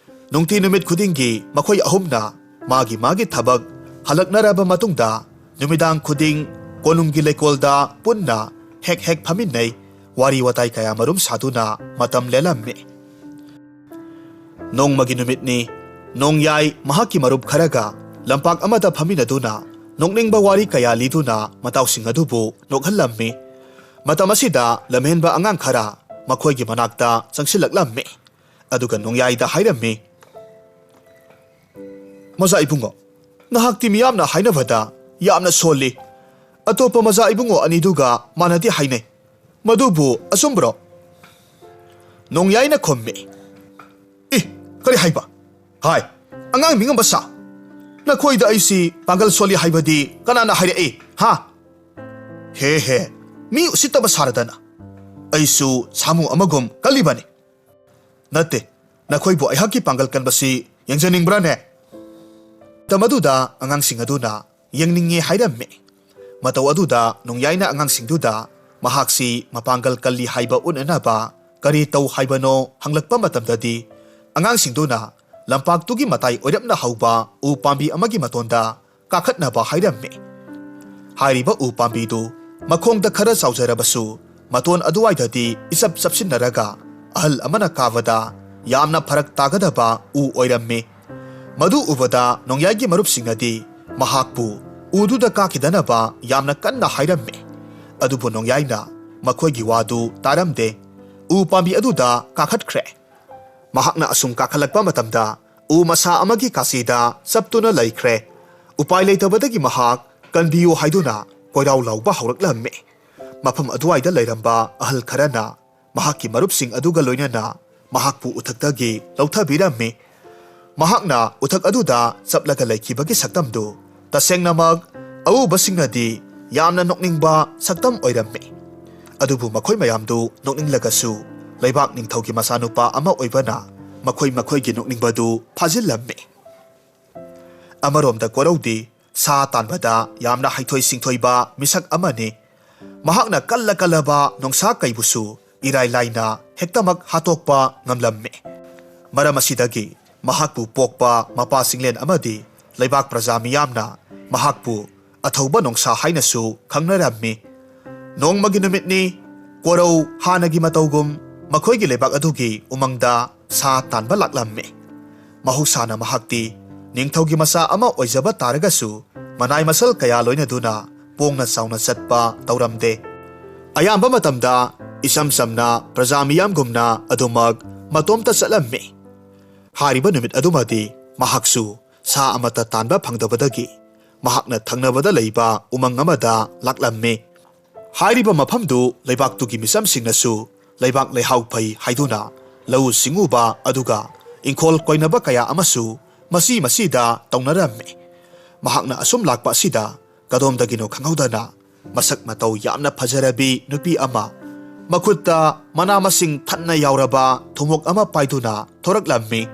ꯅꯨꯡꯇꯤ ꯅꯨꯃꯤꯠ ꯈꯨꯗꯤꯡꯒꯤ ꯃꯈꯣꯏ ꯑꯍꯨꯝꯅ ꯃꯥꯒꯤ ꯃꯥꯒꯤ ꯊꯕꯛ ꯍꯜꯂꯛꯅꯔꯕ ꯃꯇꯨꯡꯗ ꯅꯨꯃꯤꯗꯥꯡ ꯈꯨꯗꯤꯡ ꯀꯣꯅꯨꯡꯒꯤ ꯂꯩꯀꯣꯜꯗ ꯄꯨꯟꯅ ꯍꯦꯛ ꯍꯦꯛ ꯐꯝꯃꯤꯟꯅꯩ꯫ ꯋꯥꯔꯤ ꯋꯥꯇꯥꯏ ꯀꯌꯥ ꯃꯔꯨꯝ ꯁꯥꯗꯨꯅ ꯃꯇꯝ ꯂꯦꯜꯂꯝꯃꯤ꯫ ꯅꯣꯡꯃꯒꯤ ꯅꯨꯃꯤꯠꯅꯤ꯫ ꯅꯣꯡꯌꯥꯏ ꯃꯍꯥꯛꯀꯤ ꯃꯔꯨꯞ ꯈꯔꯒ ꯂꯝꯄꯥꯛ ꯑꯃꯗ ꯐꯝꯃꯤꯟꯅꯗꯨꯅ ꯅꯣꯛꯅꯤꯡꯕ ꯋꯥꯔꯤ ꯀꯌꯥ ꯂꯤꯗꯨꯅ ꯃꯇꯥꯎꯁꯤꯡ ꯑꯗꯨꯕꯨ ꯅꯣꯛꯍꯜꯂꯝꯃꯤ꯫ ꯃꯇꯝ ꯑꯁꯤꯗ ꯂꯝꯍꯦꯟꯕ ꯑꯉꯥꯡ ꯈꯔ ꯃꯈꯣꯏꯒꯤ ꯃꯅꯥꯛꯇ ꯆꯪꯁꯤꯜꯂꯛꯂꯝꯃꯤ꯫ ꯑꯗꯨꯒ ꯅꯣꯡꯌꯥꯏꯗ ꯍꯥꯏꯔꯝꯃꯤ, "ꯃꯣꯖꯥ ꯏꯕꯨꯡꯉꯣ, ꯅꯍꯥꯛꯇꯤ ꯃꯤꯌꯥꯝꯅ ꯍꯥꯏꯅꯕꯗ ꯌꯥꯝꯅ ꯁꯣꯜꯂꯤ꯫ ꯑꯇꯣꯞꯄ ꯃꯆꯥ ꯏꯕꯨꯡꯉꯣ ꯑꯅꯤꯗꯨꯒ ꯃꯥꯟꯅꯗꯦ ꯍꯥꯏꯅꯩ꯫ ꯃꯗꯨꯕꯨ ꯑꯆꯨꯝꯕ꯭ꯔꯣ?" ꯅꯣꯡꯌꯥꯏꯅ ꯈꯨꯝꯃꯤ, "ꯏ, ꯀꯔꯤ ꯍꯥꯏꯕ? ꯍꯥꯏ, ꯑꯉꯥꯡ ꯃꯤꯉꯝꯕ ꯁꯥ꯫ ꯅꯈꯣꯏꯗ ꯑꯩꯁꯤ ꯄꯥꯡꯒꯜ ꯁꯣꯜꯂꯤ ꯍꯥꯏꯕꯗꯤ ꯀꯅꯥꯅ ꯍꯥꯏꯔꯛꯏ, ꯍꯥ? ꯍꯦ ꯍꯦ, ꯃꯤ ꯎꯁꯤꯠꯇꯕ ꯁꯥꯔꯗꯅ꯫ ꯑꯩꯁꯨ ꯁꯥꯃꯨ ꯑꯃꯒꯨꯝ ꯀꯜꯂꯤꯕꯅꯤ꯫ ꯅꯠꯇꯦ, ꯅꯈꯣꯏꯕꯨ ꯑꯩꯍꯥꯛꯀꯤ ꯄꯥꯡꯒꯜ ꯀꯟꯕꯁꯤ ꯌꯦꯡꯖꯅꯤꯡꯕ꯭ꯔꯥꯅꯦ?" ꯃꯇꯝ ꯑꯗꯨꯗ ꯑꯉꯥꯡꯁꯤꯡ ꯑꯗꯨꯅ ꯌꯦꯡꯅꯤꯡꯉꯤ ꯍꯥꯏꯔꯝꯃꯤ꯫ ꯃꯇꯧ ꯑꯗꯨꯗ ꯅꯣꯡꯌꯥꯏꯅ ꯑꯉꯥꯡꯁꯤꯡꯗꯨꯗ ꯃꯍꯥꯛꯁꯤ ꯃꯄꯥꯡꯒꯜ ꯀꯜꯂꯤ ꯍꯥꯏꯕ ꯎꯠꯅꯅꯕ ꯀꯔꯤ ꯇꯧ ꯍꯥꯏꯕꯅꯣ ꯍꯪꯂꯛꯄ ꯃꯇꯝꯗꯗꯤ, ꯑꯉꯥꯡꯁꯤꯡꯗꯨꯅ ꯂꯝꯄꯥꯛꯇꯨꯒꯤ ꯃꯇꯥꯏ ꯑꯣꯏꯔꯞꯅ ꯍꯧꯕ ꯎ ꯄꯥꯝꯕꯤ ꯑꯃꯒꯤ ꯃꯇꯣꯟꯗ ꯀꯥꯈꯠꯅꯕ ꯍꯥꯏꯔꯝꯃꯤ꯫ ꯍꯥꯏꯔꯤꯕ ꯎ ꯄꯥꯝꯕꯤꯗꯨ ꯃꯈꯣꯡꯗ ꯈꯔ ꯆꯥꯎꯖꯔꯕꯁꯨ, ꯃꯇꯣꯟ ꯑꯗꯨꯋꯥꯏꯗꯗꯤ ꯏꯆꯞ ꯆꯞꯁꯤꯟꯅꯔꯒ ꯑꯍꯜ ꯑꯃꯅ ꯀꯥꯕꯗ ꯌꯥꯝꯅ ꯐꯔꯛ ꯇꯥꯒꯗꯕ ꯎ ꯑꯣꯏꯔꯝꯃꯤ꯫ ꯃꯗꯨ ꯎꯕꯗ ꯅꯣꯡꯌꯥꯏꯒꯤ ꯃꯔꯨꯞꯁꯤꯡꯅꯗꯤ ꯃꯍꯥꯛꯄꯨ ꯎꯗꯨꯗ ꯀꯥꯈꯤꯗꯅꯕ ꯌꯥꯝꯅ ꯀꯟꯅ ꯍꯥꯏꯔꯝꯃꯤ꯫ ꯑꯗꯨꯕꯨ ꯅꯣꯡꯌꯥꯏꯅ ꯃꯈꯣꯏꯒꯤ ꯋꯥꯗꯨ ꯇꯥꯔꯝꯗꯦ꯫ ꯎ ꯄꯥꯝꯕꯤ ꯑꯗꯨꯗ ꯀꯥꯈꯠꯈ꯭ꯔꯦ꯫ ꯃꯍꯥꯛꯅ ꯑꯁꯨꯝ ꯀꯥꯈꯠꯂꯛꯄ ꯃꯇꯝꯗ ꯎ ꯃꯁꯥ ꯑꯃꯒꯤ ꯀꯥꯆꯤꯟꯗ ꯆꯞꯇꯨꯅ ꯂꯩꯈ꯭ꯔꯦ꯫ ꯎꯄꯥꯏ ꯂꯩꯇꯕꯗꯒꯤ ꯃꯍꯥꯛ "ꯀꯟꯕꯤꯌꯨ" ꯍꯥꯏꯗꯨꯅ ꯀꯣꯏꯔꯥꯎ ꯂꯥꯎꯕ ꯍꯧꯔꯛꯂꯝꯃꯤ꯫ ꯃꯐꯝ ꯑꯗꯨꯋꯥꯏꯗ ꯂꯩꯔꯝꯕ ꯑꯍꯜ ꯈꯔꯅ ꯃꯍꯥꯛꯀꯤ ꯃꯔꯨꯞꯁꯤꯡ ꯑꯗꯨꯒ ꯂꯣꯏꯅꯅ ꯃꯍꯥꯛꯄꯨ ꯎꯊꯛꯇꯒꯤ ꯂꯧꯊꯕꯤꯔꯝꯃꯤ꯫ ꯃꯍꯥꯛꯅ ꯎꯊꯛ ꯑꯗꯨꯗ ꯆꯞꯂꯒ ꯂꯩꯈꯤꯕꯒꯤ ꯁꯛꯇꯝꯗꯨ ꯇꯁꯦꯡꯅꯃꯛ ꯑꯎꯕꯁꯤꯡꯅꯗꯤ ꯌꯥꯝꯅ ꯅꯣꯛꯅꯤꯡꯕ ꯁꯛꯇꯝ ꯑꯣꯏꯔꯝꯃꯤ꯫ ꯑꯗꯨꯕꯨ ꯃꯈꯣꯏ ꯃꯌꯥꯝꯗꯨ ꯅꯣꯛꯅꯤꯡꯂꯒꯁꯨ, ꯂꯩꯕꯥꯛ ꯅꯤꯡꯊꯧꯒꯤ ꯃꯆꯥꯅꯨꯄꯥ ꯑꯃ ꯑꯣꯏꯕꯅ ꯃꯈꯣꯏ ꯃꯈꯣꯏꯒꯤ ꯅꯣꯛꯅꯤꯡꯕꯗꯨ ꯐꯥꯖꯤꯜꯂꯝꯃꯤ꯫ ꯑꯃꯔꯣꯝꯗ ꯀꯣꯔꯧꯗꯤ ꯁꯥ ꯇꯥꯟꯕꯗ ꯌꯥꯝꯅ ꯍꯩꯊꯣꯏ ꯁꯤꯡꯊꯣꯏꯕ ꯃꯤꯁꯛ ꯑꯃꯅꯤ꯫ ꯃꯍꯥꯛꯅ ꯀꯜꯂ ꯀꯜꯂꯕ ꯅꯣꯡꯁꯥ ꯀꯩꯕꯨꯁꯨ ꯏꯔꯥꯏ ꯂꯥꯏꯅ ꯍꯦꯛꯇꯃꯛ ꯍꯥꯠꯇꯣꯛꯄ ꯉꯝꯂꯝꯃꯤ꯫ ꯃꯔꯝ ꯑꯁꯤꯗꯒꯤ ꯃꯍꯥꯛꯄꯨ ꯄꯣꯛꯄ ꯃꯄꯥ ꯆꯤꯡꯂꯦꯟ ꯑꯃꯗꯤ ꯂꯩꯕꯥꯛ ꯄ꯭ꯔꯖꯥ ꯃꯤꯌꯥꯝꯅ ꯃꯍꯥꯛꯄꯨ "ꯑꯊꯧꯕ ꯅꯣꯡꯁꯥ" ꯍꯥꯏꯅꯁꯨ ꯈꯪꯅꯔꯝꯃꯤ꯫ ꯅꯣꯡꯃꯒꯤ ꯅꯨꯃꯤꯠꯅꯤ꯫ ꯀꯣꯔꯧ ꯍꯥꯟꯅꯒꯤ ꯃꯇꯧꯒꯨꯝ ꯃꯈꯣꯏꯒꯤ ꯂꯩꯕꯥꯛ ꯑꯗꯨꯒꯤ ꯎꯃꯪꯗ ꯁꯥ ꯇꯥꯟꯕ ꯂꯥꯛꯂꯝꯃꯤ꯫ ꯃꯍꯧꯁꯥꯅ ꯃꯍꯥꯛꯇꯤ ꯅꯤꯡꯊꯧꯒꯤ ꯃꯆꯥ ꯑꯃ ꯑꯣꯏꯖꯕ ꯇꯥꯔꯒꯁꯨ, ꯃꯅꯥꯏ ꯃꯁꯜ ꯀꯌꯥ ꯂꯣꯏꯅꯗꯨꯅ ꯄꯣꯡꯅ ꯆꯥꯎꯅ ꯆꯠꯄ ꯇꯧꯔꯝꯗꯦ꯫ ꯑꯌꯥꯝꯕ ꯃꯇꯝꯗ ꯏꯆꯝ ꯆꯝꯅ ꯄ꯭ꯔꯖꯥ ꯃꯤꯌꯥꯝꯒꯨꯝꯅ ꯑꯗꯨꯃꯛ ꯃꯇꯣꯝꯇ ꯆꯠꯂꯝꯃꯤ꯫ ꯍꯥꯏꯔꯤꯕ ꯅꯨꯃꯤꯠ ꯑꯗꯨꯃꯗꯤ ꯃꯍꯥꯛꯁꯨ ꯁꯥ ꯑꯃꯠꯇ ꯇꯥꯟꯕ ꯐꯪꯗꯕꯗꯒꯤ ꯃꯍꯥꯛꯅ ꯊꯪꯅꯕꯗ ꯂꯩꯕ ꯎꯃꯪ ꯑꯃꯗ ꯂꯥꯛꯂꯝꯃꯤ꯫ ꯍꯥꯏꯔꯤꯕ ꯃꯐꯝꯗꯨ ꯂꯩꯕꯥꯛꯇꯨꯒꯤ ꯃꯤꯆꯝꯁꯤꯡꯅꯁꯨ ꯂꯩꯕꯥꯛ ꯂꯩꯍꯥꯎ ꯐꯩ ꯍꯥꯏꯗꯨꯅ ꯂꯧꯎ ꯁꯤꯡꯎꯕ ꯑꯗꯨꯒ ꯏꯪꯈꯣꯜ ꯀꯣꯏꯅꯕ ꯀꯌꯥ ꯑꯃꯁꯨ ꯃꯁꯤ ꯃꯁꯤꯗ ꯇꯧꯅꯔꯝꯃꯤ꯫ ꯃꯍꯥꯛꯅ ꯑꯁꯨꯝ ꯂꯥꯛꯄ ꯑꯁꯤꯗ ꯀꯗꯣꯝꯗꯒꯤꯅꯣ ꯈꯪꯍꯧꯗꯅ ꯃꯁꯛ ꯃꯇꯧ ꯌꯥꯝꯅ ꯐꯖꯔꯕꯤ ꯅꯨꯄꯤ ꯑꯃ, ꯃꯈꯨꯠꯇ ꯃꯅꯥ ꯃꯁꯤꯡ ꯊꯟꯅ ꯌꯥꯎꯔꯕ ꯊꯨꯝꯃꯣꯛ ꯑꯃ ꯄꯥꯏꯗꯨꯅ ꯊꯣꯔꯛꯂꯝꯃꯤ꯫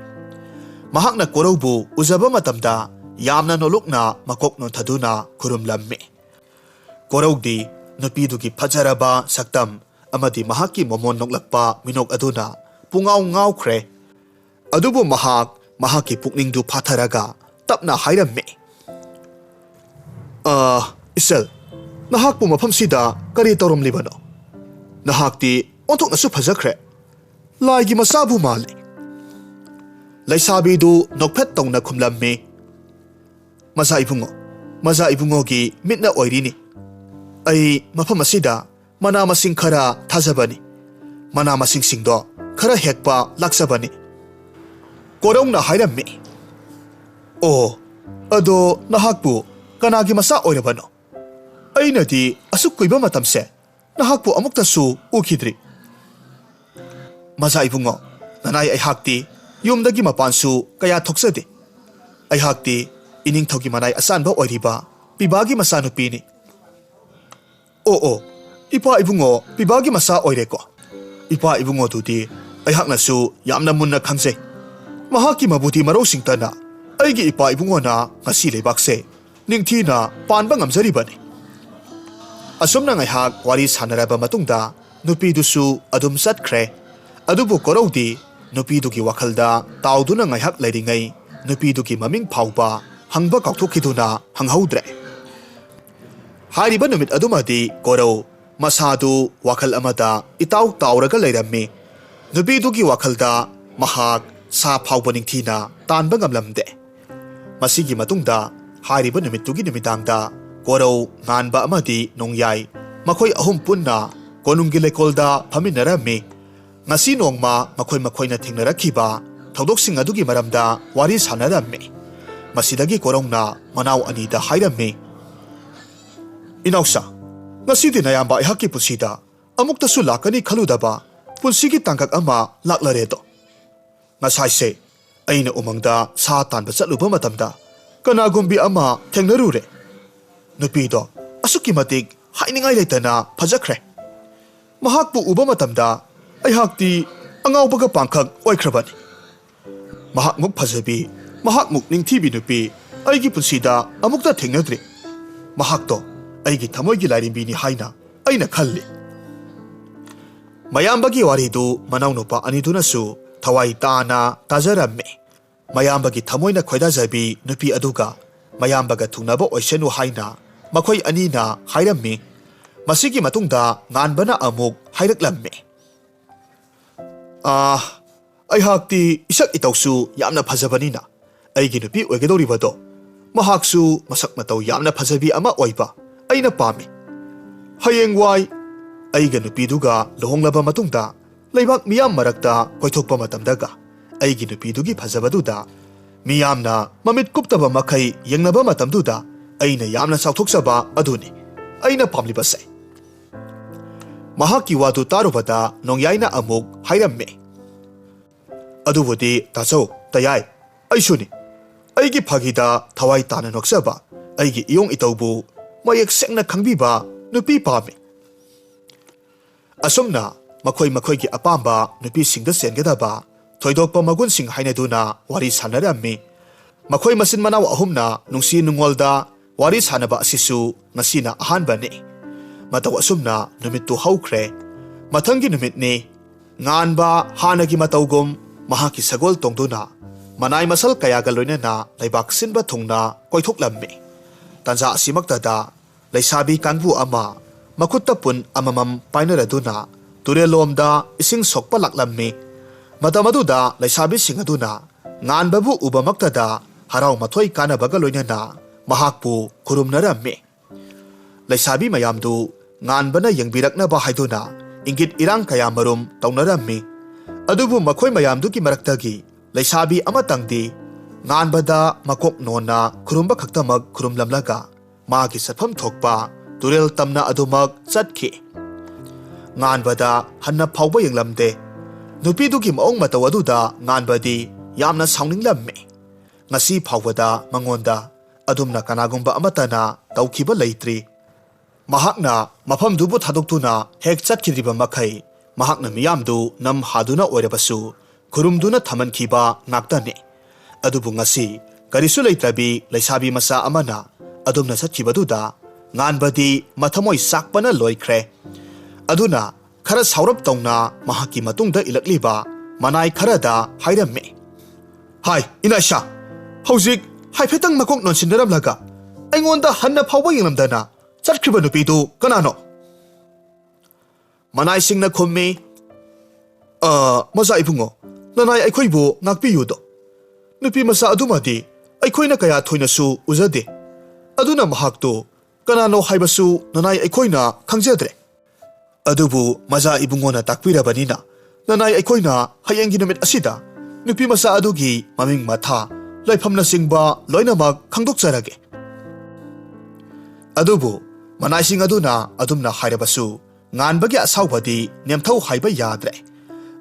ꯃꯍꯥꯛꯅ ꯀꯣꯔꯧꯕꯨ ꯎꯖꯕ ꯃꯇꯝꯗ ꯌꯥꯝꯅ ꯅꯣꯂꯨꯛꯅ ꯃꯀꯣꯛ ꯅꯣꯟꯊꯗꯨꯅ ꯈꯨꯔꯨꯝꯂꯝꯃꯤ꯫ ꯀꯣꯔꯧꯗꯤ ꯅꯨꯄꯤꯗꯨꯒꯤ ꯐꯖꯔꯕ ꯁꯛꯇꯝ ꯑꯃꯗꯤ ꯃꯍꯥꯛꯀꯤ ꯃꯃꯣꯟ ꯅꯣꯛꯂꯛꯄ ꯃꯤꯅꯣꯛ ꯑꯗꯨꯅ ꯄꯨꯡꯉꯥꯎ ꯉꯥꯎꯈ꯭ꯔꯦ꯫ ꯑꯗꯨꯕꯨ ꯃꯍꯥꯛ ꯃꯍꯥꯛꯀꯤ ꯄꯨꯛꯅꯤꯡꯗꯨ ꯐꯥꯊꯔꯒ ꯇꯞꯅ ꯍꯥꯏꯔꯝꯃꯤ, "ꯑ, ꯏꯆꯜ, ꯅꯍꯥꯛꯄꯨ ꯃꯐꯝꯁꯤꯗ ꯀꯔꯤ ꯇꯧꯔꯝꯂꯤꯕꯅꯣ? ꯅꯍꯥꯛꯇꯤ ꯑꯣꯟꯊꯣꯛꯅꯁꯨ ꯐꯖꯈ꯭ꯔꯦ꯫ ꯂꯥꯏꯒꯤ ꯃꯆꯥꯕꯨ ꯃꯥꯜꯂꯤ꯫" ꯂꯩꯁꯥꯕꯤꯗꯨ ꯅꯣꯛꯐꯦꯠ ꯇꯧꯅ ꯈꯨꯝꯂꯝꯃꯤ, "ꯃꯆꯥ ꯏꯕꯨꯡꯉꯣ, ꯃꯆꯥ ꯏꯕꯨꯡꯉꯣꯒꯤ ꯃꯤꯠꯅ ꯑꯣꯏꯔꯤꯅꯤ꯫ ꯑꯩ ꯃꯐꯝ ꯑꯁꯤꯗ ꯃꯅꯥ ꯃꯁꯤꯡ ꯈꯔ ꯊꯥꯖꯕꯅꯤ꯫ ꯃꯅꯥ ꯃꯁꯤꯡꯁꯤꯡꯗꯣ ꯈꯔ ꯍꯦꯛꯄ ꯂꯥꯛꯆꯕꯅꯤ꯫" ꯀꯣꯔꯧꯅ ꯍꯥꯏꯔꯝꯃꯤ, "ꯑꯣ, ꯑꯗꯣ ꯅꯍꯥꯛꯄꯨ ꯀꯅꯥꯒꯤ ꯃꯆꯥ ꯑꯣꯏꯔꯕꯅꯣ? ꯑꯩꯅꯗꯤ ꯑꯁꯨꯛ ꯀꯨꯏꯕ ꯃꯇꯝꯁꯦ ꯅꯍꯥꯛꯄꯨ ꯑꯃꯨꯛꯇꯁꯨ ꯎꯈꯤꯗ꯭ꯔꯤ꯫" "ꯃꯆꯥ ꯏꯕꯨꯡꯉꯣ, ꯅꯅꯥꯏ ꯑꯩꯍꯥꯛꯇꯤ ꯌꯨꯝꯗꯒꯤ ꯃꯄꯥꯟꯁꯨ ꯀꯌꯥ ꯊꯣꯛꯆꯗꯦ꯫ ꯑꯩꯍꯥꯛꯇꯤ ꯏꯅꯤꯡꯊꯧꯒꯤ ꯃꯅꯥꯏ ꯑꯆꯥꯟꯕ ꯑꯣꯏꯔꯤꯕ ꯄꯤꯕꯥꯒꯤ ꯃꯆꯥꯅꯨꯄꯤꯅꯤ꯫" "ꯑꯣ ꯑꯣ, ꯏꯄꯥ ꯏꯕꯨꯡꯉꯣ ꯄꯤꯕꯥꯒꯤ ꯃꯆꯥ ꯑꯣꯏꯔꯦꯀꯣ꯫ ꯏꯄꯥ ꯏꯕꯨꯡꯉꯣꯗꯨꯗꯤ ꯑꯩꯍꯥꯛꯅꯁꯨ ꯌꯥꯝꯅ ꯃꯨꯟꯅ ꯈꯪꯖꯩ꯫ ꯃꯍꯥꯛꯀꯤ ꯃꯕꯨꯗꯤ ꯃꯔꯧꯁꯤꯡꯇꯅ ꯑꯩꯒꯤ ꯏꯄꯥ ꯏꯕꯨꯡꯉꯣꯅ ꯉꯁꯤ ꯂꯩꯕꯥꯛꯁꯦ ꯅꯤꯡꯊꯤꯅ ꯄꯥꯟꯕ ꯉꯝꯖꯔꯤꯕꯅꯤ꯫" ꯑꯁꯨꯝꯅ ꯉꯥꯏꯍꯥꯛ ꯋꯥꯔꯤ ꯁꯥꯟꯅꯔꯕ ꯃꯇꯨꯡꯗ ꯅꯨꯄꯤꯗꯨꯁꯨ ꯑꯗꯨꯝ ꯆꯠꯈ꯭ꯔꯦ꯫ ꯑꯗꯨꯕꯨ ꯀꯣꯔꯧꯗꯤ ꯅꯨꯄꯤꯗꯨꯒꯤ ꯋꯥꯈꯜꯗ ꯇꯥꯎꯗꯨꯅ ꯉꯥꯏꯍꯥꯛ ꯂꯩꯔꯤꯉꯩ ꯅꯨꯄꯤꯗꯨꯒꯤ ꯃꯃꯤꯡ ꯐꯥꯎꯕ ꯍꯪꯕ ꯀꯥꯎꯊꯣꯛꯈꯤꯗꯨꯅ ꯍꯪꯍꯧꯗ꯭ꯔꯦ꯫ ꯍꯥꯏꯔꯤꯕ ꯅꯨꯃꯤꯠ ꯑꯗꯨꯃꯗꯤ ꯀꯣꯔꯧ ꯃꯁꯥꯗꯨ ꯋꯥꯈꯜ ꯑꯃꯗ ꯏꯇꯥꯎ ꯇꯥꯎꯔꯒ ꯂꯩꯔꯝꯃꯤ꯫ ꯅꯨꯄꯤꯗꯨꯒꯤ ꯋꯥꯈꯜꯗ ꯃꯍꯥꯛ ꯁꯥ ꯐꯥꯎꯕ ꯅꯤꯡꯊꯤꯅ ꯇꯥꯟꯕ ꯉꯝꯂꯝꯗꯦ꯫ ꯃꯁꯤꯒꯤ ꯃꯇꯨꯡꯗ ꯍꯥꯏꯔꯤꯕ ꯅꯨꯃꯤꯠꯇꯨꯒꯤ ꯅꯨꯃꯤꯗꯥꯡꯗ ꯀꯣꯔꯧ, ꯉꯥꯟꯕ ꯑꯃꯗꯤ ꯅꯣꯡꯌꯥꯏ ꯃꯈꯣꯏ ꯑꯍꯨꯝ ꯄꯨꯟꯅ ꯀꯣꯅꯨꯡꯒꯤ ꯂꯩꯀꯣꯜꯗ ꯐꯝꯃꯤꯟꯅꯔꯝꯃꯤ꯫ ꯉꯁꯤ ꯅꯣꯡꯃ ꯃꯈꯣꯏ ꯃꯈꯣꯏꯅ ꯊꯦꯡꯅꯔꯛꯈꯤꯕ ꯊꯧꯗꯣꯛꯁꯤꯡ ꯑꯗꯨꯒꯤ ꯃꯔꯝꯗ ꯋꯥꯔꯤ ꯁꯥꯟꯅꯔꯝꯃꯤ꯫ ꯃꯁꯤꯗꯒꯤ ꯀꯣꯔꯧꯅ ꯃꯅꯥꯎ ꯑꯅꯤꯗ ꯍꯥꯏꯔꯝꯃꯤ, "ꯏꯅꯥꯎꯁꯥ, ꯉꯁꯤꯗꯤ ꯅꯌꯥꯝꯕ ꯑꯩꯍꯥꯛꯀꯤ ꯄꯨꯟꯁꯤꯗ ꯑꯃꯨꯛꯇꯁꯨ ꯂꯥꯛꯀꯅꯤ ꯈꯜꯂꯨꯗꯕ ꯄꯨꯟꯁꯤꯒꯤ ꯇꯥꯡꯀꯛ ꯑꯃ ꯂꯥꯛꯂꯔꯦꯗꯣ꯫ ꯉꯁꯥꯏꯁꯦ ꯑꯩꯅ ꯎꯃꯪꯗ ꯁꯥ ꯇꯥꯟꯕ ꯆꯠꯂꯨꯕ ꯃꯇꯝꯗ ꯀꯅꯥꯒꯨꯝꯕꯤ ꯑꯃ ꯊꯦꯡꯅꯔꯨꯔꯦ꯫ ꯅꯨꯄꯤꯗꯣ ꯑꯁꯨꯛꯀꯤ ꯃꯇꯤꯛ ꯍꯥꯏꯅꯤꯡꯉꯥꯏ ꯂꯩꯇꯅ ꯐꯖꯈ꯭ꯔꯦ꯫ ꯃꯍꯥꯛꯄꯨ ꯎꯕ ꯃꯇꯝꯗ ꯑꯩꯍꯥꯛꯇꯤ ꯑꯉꯥꯎꯕꯒ ꯄꯥꯡꯈꯛ ꯑꯣꯏꯈ꯭ꯔꯕꯅꯤ꯫ ꯃꯍꯥꯛꯃꯨꯛ ꯐꯖꯕꯤ, ꯃꯍꯥꯛꯃꯨꯛ ꯅꯤꯡꯊꯤꯕꯤ ꯅꯨꯄꯤ ꯑꯩꯒꯤ ꯄꯨꯟꯁꯤꯗ ꯑꯃꯨꯛꯇ ꯊꯦꯡꯅꯗ꯭ꯔꯤ꯫ ꯃꯍꯥꯛꯇꯣ ꯑꯩꯒꯤ ꯊꯃꯣꯏꯒꯤ ꯂꯥꯏꯔꯦꯝꯕꯤꯅꯤ ꯍꯥꯏꯅ ꯑꯩꯅ ꯈꯜꯂꯤ꯫" ꯃꯌꯥꯝꯕꯒꯤ ꯋꯥꯔꯤꯗꯨ ꯃꯅꯥꯎꯅꯨꯄꯥ ꯑꯅꯤꯗꯨꯅꯁꯨ ꯊꯋꯥꯏ ꯇꯥꯅ ꯇꯥꯖꯔꯝꯃꯤ꯫ ꯃꯌꯥꯝꯕꯒꯤ ꯊꯃꯣꯏꯅ ꯈꯣꯏꯗꯥꯖꯕꯤ ꯅꯨꯄꯤ ꯑꯗꯨꯒ ꯃꯌꯥꯝꯕꯒ ꯊꯨꯡꯅꯕ ꯑꯣꯏꯁꯅꯨ ꯍꯥꯏꯅ ꯃꯈꯣꯏ ꯑꯅꯤꯅ ꯍꯥꯏꯔꯝꯃꯤ꯫ ꯃꯁꯤꯒꯤ ꯃꯇꯨꯡꯗ ꯉꯥꯟꯕꯅ ꯑꯃꯨꯛ ꯍꯥꯏꯔꯛꯂꯝꯃꯤ, "ꯑꯥ, ꯑꯩꯍꯥꯛꯇꯤ ꯏꯁꯛ ꯏꯇꯧꯁꯨ ꯌꯥꯝꯅ ꯐꯖꯕꯅꯤꯅ ꯑꯩꯒꯤ ꯅꯨꯄꯤ ꯑꯣꯏꯒꯗꯧꯔꯤꯕꯗꯣ ꯃꯍꯥꯛꯁꯨ ꯃꯁꯛ ꯃꯇꯧ ꯌꯥꯝꯅ ꯐꯖꯕꯤ ꯑꯃ ꯑꯣꯏꯕ ꯑꯩꯅ ꯄꯥꯝꯃꯤ꯫ ꯍꯌꯦꯡꯋꯥꯏ ꯑꯩꯒ ꯅꯨꯄꯤꯗꯨꯒ ꯂꯨꯍꯣꯡꯂꯕ ꯃꯇꯨꯡꯗ ꯂꯩꯕꯥꯛ ꯃꯤꯌꯥꯝ ꯃꯔꯛꯇ ꯀꯣꯏꯊꯣꯛꯄ ꯃꯇꯝꯗꯒ ꯑꯩꯒꯤ ꯅꯨꯄꯤꯗꯨꯒꯤ ꯐꯖꯕꯗꯨꯗ ꯃꯤꯌꯥꯝꯅ ꯃꯃꯤꯠ ꯀꯨꯞꯇꯕ ꯃꯈꯩ ꯌꯦꯡꯅꯕ ꯃꯇꯝꯗꯨꯗ ꯑꯩꯅ ꯌꯥꯝꯅ ꯆꯥꯎꯊꯣꯛꯆꯕ ꯑꯗꯨꯅꯤ ꯑꯩꯅ ꯄꯥꯝꯂꯤꯕꯁꯦ꯫" ꯃꯍꯥꯛꯀꯤ ꯋꯥꯗꯨ ꯇꯥꯔꯨꯕꯗ ꯅꯣꯡꯌꯥꯏꯅ ꯑꯃꯨꯛ ꯍꯥꯏꯔꯝꯃꯤ, "ꯑꯗꯨꯕꯨꯗꯤ ꯇꯥꯆꯧ, ꯇꯌꯥꯏ, ꯑꯩꯁꯨꯅꯤ꯫ ꯑꯩꯒꯤ ꯐꯥꯒꯤꯗ ꯊꯋꯥꯏ ꯇꯥꯅ ꯅꯣꯛꯆꯕ, ꯑꯩꯒꯤ ꯏꯌꯣꯡ ꯏꯇꯧꯕꯨ ꯃꯌꯦꯛ ꯁꯦꯡꯅ ꯈꯪꯕꯤꯕ ꯅꯨꯄꯤ ꯄꯥꯝꯃꯤ꯫" ꯑꯁꯨꯝꯅ ꯃꯈꯣꯏ ꯃꯈꯣꯏꯒꯤ ꯑꯄꯥꯝꯕ ꯅꯨꯄꯤꯁꯤꯡꯗ ꯆꯦꯟꯒꯗꯕ ꯊꯣꯏꯗꯣꯛꯄ ꯃꯒꯨꯟꯁꯤꯡ ꯍꯥꯏꯅꯗꯨꯅ ꯋꯥꯔꯤ ꯁꯥꯟꯅꯔꯝꯃꯤ꯫ ꯃꯈꯣꯏ ꯃꯆꯤꯟ ꯃꯅꯥꯎ ꯑꯍꯨꯝꯅ ꯅꯨꯡꯁꯤ ꯅꯨꯡꯉꯣꯜꯗ ꯋꯥꯔꯤ ꯁꯥꯟꯅꯕ ꯑꯁꯤꯁꯨ ꯉꯁꯤꯅ ꯑꯍꯥꯟꯕꯅꯤ꯫ ꯃꯇꯧ ꯑꯁꯨꯝꯅ ꯅꯨꯃꯤꯠꯇꯨ ꯍꯧꯈ꯭ꯔꯦ꯫ ꯃꯊꯪꯒꯤ ꯅꯨꯃꯤꯠꯅꯤ꯫ ꯉꯥꯟꯕ ꯍꯥꯟꯅꯒꯤ ꯃꯇꯧꯒꯨꯝ ꯃꯍꯥꯛꯀꯤ ꯁꯒꯣꯜ ꯇꯣꯡꯗꯨꯅ ꯃꯅꯥꯏ ꯃꯁꯜ ꯀꯌꯥꯒ ꯂꯣꯏꯅꯅ ꯂꯩꯕꯥꯛ ꯁꯤꯟꯕ ꯊꯨꯡꯅ ꯀꯣꯏꯊꯣꯛꯂꯝꯃꯤ꯫ ꯇꯥꯟꯖꯥ ꯑꯁꯤꯃꯛꯇꯗ ꯂꯩꯁꯥꯕꯤ ꯀꯥꯡꯕꯨ ꯑꯃ ꯃꯈꯨꯠꯇ ꯄꯨꯟ ꯑꯃꯃꯝ ꯄꯥꯏꯅꯔꯗꯨꯅ ꯇꯨꯔꯦꯜꯂꯣꯝꯗ ꯏꯁꯤꯡ ꯁꯣꯛꯄ ꯂꯥꯛꯂꯝꯃꯤ꯫ ꯃꯇꯝ ꯑꯗꯨꯗ ꯂꯩꯁꯥꯕꯤꯁꯤꯡ ꯑꯗꯨꯅ ꯉꯥꯟꯕꯕꯨ ꯎꯕꯃꯛꯇꯗ ꯍꯔꯥꯎ ꯃꯊꯣꯏ ꯀꯥꯅꯕꯒ ꯂꯣꯏꯅꯅ ꯃꯍꯥꯛꯄꯨ ꯈꯨꯔꯨꯝꯅꯔꯝꯃꯤ꯫ ꯂꯩꯁꯥꯕꯤ ꯃꯌꯥꯝꯗꯨ ꯉꯥꯟꯕꯅ ꯌꯦꯡꯕꯤꯔꯛꯅꯕ ꯍꯥꯏꯗꯨꯅ ꯏꯪꯒꯤꯠ ꯏꯔꯥꯡ ꯀꯌꯥ ꯃꯔꯨꯝ ꯇꯧꯅꯔꯝꯃꯤ꯫ ꯑꯗꯨꯕꯨ ꯃꯈꯣꯏ ꯃꯌꯥꯝꯗꯨꯒꯤ ꯃꯔꯛꯇꯒꯤ ꯂꯩꯁꯥꯕꯤ ꯑꯃꯇꯪꯗꯤ ꯉꯥꯟꯕꯗ ꯃꯀꯣꯛ ꯅꯣꯟꯅ ꯈꯨꯔꯨꯝꯕ ꯈꯛꯇꯃꯛ ꯈꯨꯔꯨꯝꯂꯝꯂꯒ ꯃꯥꯒꯤ ꯆꯠꯐꯝ ꯊꯣꯛꯄ ꯇꯨꯔꯦꯜ ꯇꯝꯅ ꯑꯗꯨꯃꯛ ꯆꯠꯈꯤ꯫ ꯉꯥꯟꯕꯗ ꯍꯟꯅ ꯐꯥꯎꯕ ꯌꯦꯡꯂꯝꯗꯦ꯫ ꯅꯨꯄꯤꯗꯨꯒꯤ ꯃꯑꯣꯡ ꯃꯇꯧ ꯑꯗꯨꯗ ꯉꯥꯟꯕꯗꯤ ꯌꯥꯝꯅ ꯁꯥꯎꯅꯤꯡꯂꯝꯃꯤ꯫ ꯉꯁꯤ ꯐꯥꯎꯕꯗ ꯃꯉꯣꯟꯗ ꯑꯗꯨꯝꯅ ꯀꯅꯥꯒꯨꯝꯕ ꯑꯃꯠꯇꯅ ꯇꯧꯈꯤꯕ ꯂꯩꯇ꯭ꯔꯤ꯫ ꯃꯍꯥꯛꯅ ꯃꯐꯝꯗꯨꯕꯨ ꯊꯥꯗꯣꯛꯇꯨꯅ ꯍꯦꯛ ꯆꯠꯈꯤꯗ꯭ꯔꯤꯕ ꯃꯈꯩ ꯃꯍꯥꯛꯅ ꯃꯤꯌꯥꯝꯗꯨ ꯅꯝ ꯍꯥꯗꯨꯅ ꯑꯣꯏꯔꯕꯁꯨ ꯈꯨꯔꯨꯝꯗꯨꯅ ꯊꯝꯍꯟꯈꯤꯕ ꯉꯥꯛꯇꯅꯤ꯫ ꯑꯗꯨꯕꯨ ꯉꯁꯤ ꯀꯔꯤꯁꯨ ꯂꯩꯇ꯭ꯔꯕꯤ ꯂꯩꯁꯥꯕꯤ ꯃꯆꯥ ꯑꯃꯅ ꯑꯗꯨꯝꯅ ꯆꯠꯈꯤꯕꯗꯨꯗ ꯉꯥꯟꯕꯗꯤ ꯃꯊꯃꯣꯏ ꯆꯥꯛꯄꯅ ꯂꯣꯏꯈ꯭ꯔꯦ꯫ ꯑꯗꯨꯅ ꯈꯔ ꯁꯥꯎꯔꯞ ꯇꯧꯅ ꯃꯍꯥꯛꯀꯤ ꯃꯇꯨꯡꯗ ꯏꯜꯂꯛꯂꯤꯕ ꯃꯅꯥꯏ ꯈꯔꯗ ꯍꯥꯏꯔꯝꯃꯤ꯫ "ꯍꯥꯏ, ꯏꯅꯥꯏꯁꯥ, ꯍꯧꯖꯤꯛ ꯍꯥꯏꯐꯦꯠꯇꯪ ꯃꯀꯣꯛ ꯅꯣꯟꯁꯤꯟꯅꯔꯝꯂꯒ ꯑꯩꯉꯣꯟꯗ ꯍꯟꯅ ꯐꯥꯎꯕ ꯌꯦꯡꯂꯝꯗꯅ ꯆꯠꯈ꯭ꯔꯤꯕ ꯅꯨꯄꯤꯗꯨ ꯀꯅꯥꯅꯣ?" ꯃꯅꯥꯏꯁꯤꯡꯅ ꯈꯨꯝꯃꯤ, "ꯑ, ꯃꯆꯥ ꯏꯕꯨꯡꯉꯣ, ꯅꯅꯥꯏ ꯑꯩꯈꯣꯏꯕꯨ ꯉꯥꯛꯄꯤꯌꯨꯗꯣ꯫ ꯅꯨꯄꯤ ꯃꯆꯥ ꯑꯗꯨꯃꯗꯤ ꯑꯩꯈꯣꯏꯅ ꯀꯌꯥ ꯊꯣꯏꯅꯁꯨ ꯎꯖꯗꯦ꯫ ꯑꯗꯨꯅ ꯃꯍꯥꯛꯇꯨ ꯀꯅꯥꯅꯣ ꯍꯥꯏꯕꯁꯨ ꯅꯅꯥꯏ ꯑꯩꯈꯣꯏꯅ ꯈꯪꯖꯗ꯭ꯔꯦ꯫ ꯑꯗꯨꯕꯨ ꯃꯆꯥ ꯏꯕꯨꯡꯉꯣꯅ ꯇꯥꯛꯄꯤꯔꯕꯅꯤꯅ ꯅꯅꯥꯏ ꯑꯩꯈꯣꯏꯅ ꯍꯌꯦꯡꯒꯤ ꯅꯨꯃꯤꯠ ꯑꯁꯤꯗ ꯅꯨꯄꯤ ꯃꯆꯥ ꯑꯗꯨꯒꯤ ꯃꯃꯤꯡ ꯃꯊꯥ, ꯂꯩꯐꯝꯅꯆꯤꯡꯕ ꯂꯣꯏꯅꯃꯛ ꯈꯪꯗꯣꯛꯆꯔꯒꯦ꯫" ꯑꯗꯨꯕꯨ ꯃꯅꯥꯏꯁꯤꯡ ꯑꯗꯨꯅ ꯑꯗꯨꯝꯅ ꯍꯥꯏꯔꯕꯁꯨ ꯉꯥꯟꯕꯒꯤ ꯑꯁꯥꯎꯕꯗꯤ ꯅꯦꯝꯊꯧ ꯍꯥꯏꯕ ꯌꯥꯗ꯭ꯔꯦ꯫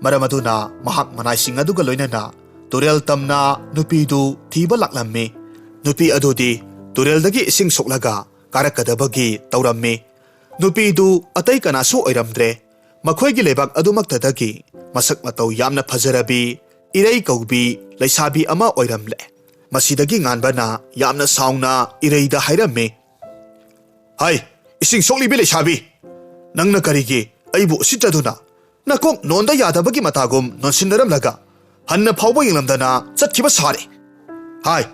ꯃꯔꯝ ꯑꯗꯨꯅ ꯃꯍꯥꯛ ꯃꯅꯥꯏꯁꯤꯡ ꯑꯗꯨꯒ ꯂꯣꯏꯅꯅ ꯇꯨꯔꯦꯜ ꯇꯝꯅ ꯅꯨꯄꯤꯗꯨ ꯊꯤꯕ ꯂꯥꯛꯂꯝꯃꯤ꯫ ꯅꯨꯄꯤ ꯑꯗꯨꯗꯤ ꯇꯨꯔꯦꯜꯗꯒꯤ ꯏꯁꯤꯡ ꯁꯣꯛꯂꯒ ꯀꯥꯔꯛꯀꯗꯕꯒꯤ ꯇꯧꯔꯝꯃꯤ꯫ ꯅꯨꯄꯤꯗꯨ ꯑꯇꯩ ꯀꯅꯥꯁꯨ ꯑꯣꯏꯔꯝꯗ꯭ꯔꯦ꯫ ꯃꯈꯣꯏꯒꯤ ꯂꯩꯕꯥꯛ ꯑꯗꯨꯃꯛꯇꯗꯒꯤ ꯃꯁꯛ ꯃꯇꯧ ꯌꯥꯝꯅ ꯐꯖꯔꯕꯤ, ꯏꯔꯩ ꯀꯧꯕꯤ ꯂꯩꯁꯥꯕꯤ ꯑꯃ ꯑꯣꯏꯔꯝꯂꯦ꯫ ꯃꯁꯤꯗꯒꯤ ꯉꯥꯟꯕꯅ ꯌꯥꯝꯅ ꯁꯥꯎꯅ ꯏꯔꯩꯗ ꯍꯥꯏꯔꯝꯃꯤ, "ꯍꯥꯏ, ꯏꯁꯤꯡ ꯁꯣꯛꯂꯤꯕꯤ ꯂꯩꯁꯥꯕꯤ, ꯅꯪꯅ ꯀꯔꯤꯒꯤ ꯑꯩꯕꯨ ꯎꯁꯤꯠꯇꯗꯨꯅ ꯅꯀꯣꯛ ꯅꯣꯟꯗ ꯌꯥꯗꯕꯒꯤ ꯃꯇꯥꯒꯨꯝ ꯅꯣꯟꯁꯤꯟꯅꯔꯝꯂꯒ ꯍꯟꯅ ꯐꯥꯎꯕ ꯌꯦꯡꯂꯝꯗꯅ ꯆꯠꯈꯤꯕ ꯁꯥꯔꯦ? ꯍꯥꯏ,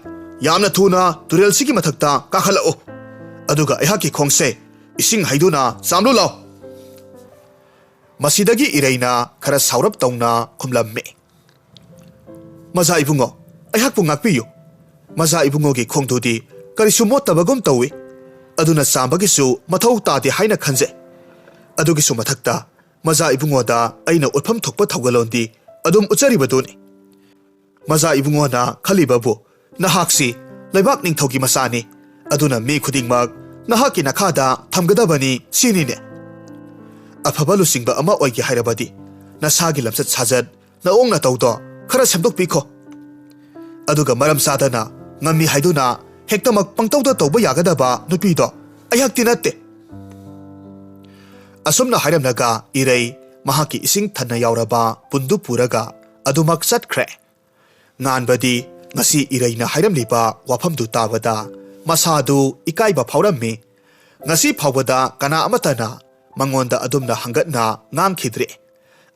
ꯌꯥꯝꯅ ꯊꯨꯅ ꯇꯨꯔꯦꯜꯁꯤꯒꯤ ꯃꯊꯛꯇ ꯀꯥꯈꯠꯂꯛꯎ꯫ ꯑꯗꯨꯒ ꯑꯩꯍꯥꯛꯀꯤ ꯈꯣꯡꯁꯦ ꯏꯁꯤꯡ ꯍꯩꯗꯨꯅ ꯆꯥꯝꯂꯨ ꯂꯥꯎ꯫" ꯃꯁꯤꯗꯒꯤ ꯏꯔꯩꯅ ꯈꯔ ꯁꯥꯎꯔꯞ ꯇꯧꯅ ꯈꯨꯝꯂꯝꯃꯤ, "ꯃꯆꯥ ꯏꯕꯨꯡꯉꯣ, ꯑꯩꯍꯥꯛꯄꯨ ꯉꯥꯛꯄꯤꯌꯨ꯫ ꯃꯆꯥ ꯏꯕꯨꯡꯉꯣꯒꯤ ꯈꯣꯡꯗꯨꯗꯤ ꯀꯔꯤꯁꯨ ꯃꯣꯠꯇꯕꯒꯨꯝ ꯇꯧꯏ꯫ ꯑꯗꯨꯅ ꯆꯥꯝꯕꯒꯤꯁꯨ ꯃꯊꯧ ꯇꯥꯗꯦ ꯍꯥꯏꯅ ꯈꯟꯖꯩ꯫ ꯑꯗꯨꯒꯤꯁꯨ ꯃꯊꯛꯇ ꯃꯆꯥ ꯏꯕꯨꯡꯉꯣꯗ ꯑꯩꯅ ꯎꯠꯐꯝ ꯊꯣꯛꯄ ꯊꯧꯒꯜꯂꯣꯟꯗꯤ ꯑꯗꯨꯝ ꯎꯠꯆꯔꯤꯕꯗꯨꯅꯤ꯫" "ꯃꯖꯥ ꯏꯕꯨꯡꯉꯣꯅ ꯈꯜꯂꯤꯕꯕꯨ ꯅꯍꯥꯛꯁꯤ ꯂꯩꯕꯥꯛ ꯅꯤꯡꯊꯧꯒꯤ ꯃꯆꯥꯅꯤ, ꯑꯗꯨꯅ ꯃꯤ ꯈꯨꯗꯤꯡꯃꯛ ꯅꯍꯥꯛꯀꯤ ꯅꯈꯥꯗ ꯊꯝꯒꯗꯕꯅꯤ ꯁꯤꯅꯤꯅꯦ꯫ ꯑꯐꯕ ꯂꯨꯆꯤꯡꯕ ꯑꯃ ꯑꯣꯏꯒꯦ ꯍꯥꯏꯔꯕꯗꯤ ꯅꯁꯥꯒꯤ ꯂꯝꯆꯠ ꯁꯥꯖꯠ, ꯅꯑꯣꯡ ꯅꯇꯧꯗꯣ ꯈꯔ ꯁꯦꯝꯗꯣꯛꯄꯤꯈꯣ꯫ ꯑꯗꯨꯒ ꯃꯔꯝ ꯆꯥꯗꯅ ꯉꯝꯃꯤ ꯍꯥꯏꯗꯨꯅ ꯍꯦꯛꯇꯃꯛ ꯄꯪꯇꯧꯗ ꯇꯧꯕ ꯌꯥꯒꯗꯕ ꯅꯨꯄꯤꯗꯣ ꯑꯩꯍꯥꯛꯇꯤ ꯅꯠꯇꯦ"꯫ ꯑꯁꯨꯝꯅ ꯍꯥꯏꯔꯝꯂꯒ ꯏꯔꯩ ꯃꯍꯥꯛꯀꯤ ꯏꯁꯤꯡ ꯊꯟꯅ ꯌꯥꯎꯔꯕ ꯄꯨꯟꯗꯨ ꯄꯨꯔꯒ ꯑꯗꯨꯃꯛ ꯆꯠꯈ꯭ꯔꯦ꯫ ꯉꯥꯟꯕꯗꯤ ꯉꯁꯤ ꯏꯔꯩꯅ ꯍꯥꯏꯔꯝꯂꯤꯕ ꯋꯥꯐꯝꯗꯨ ꯇꯥꯕꯗ ꯃꯁꯥꯗꯨ ꯏꯀꯥꯏꯕ ꯐꯥꯎꯔꯝꯃꯤ꯫ ꯉꯁꯤ ꯐꯥꯎꯕꯗ ꯀꯅꯥ ꯑꯃꯠꯇꯅ ꯃꯉꯣꯟꯗ ꯑꯗꯨꯝꯅ ꯍꯪꯒꯠꯅ ꯉꯥꯡꯈꯤꯗ꯭ꯔꯦ꯫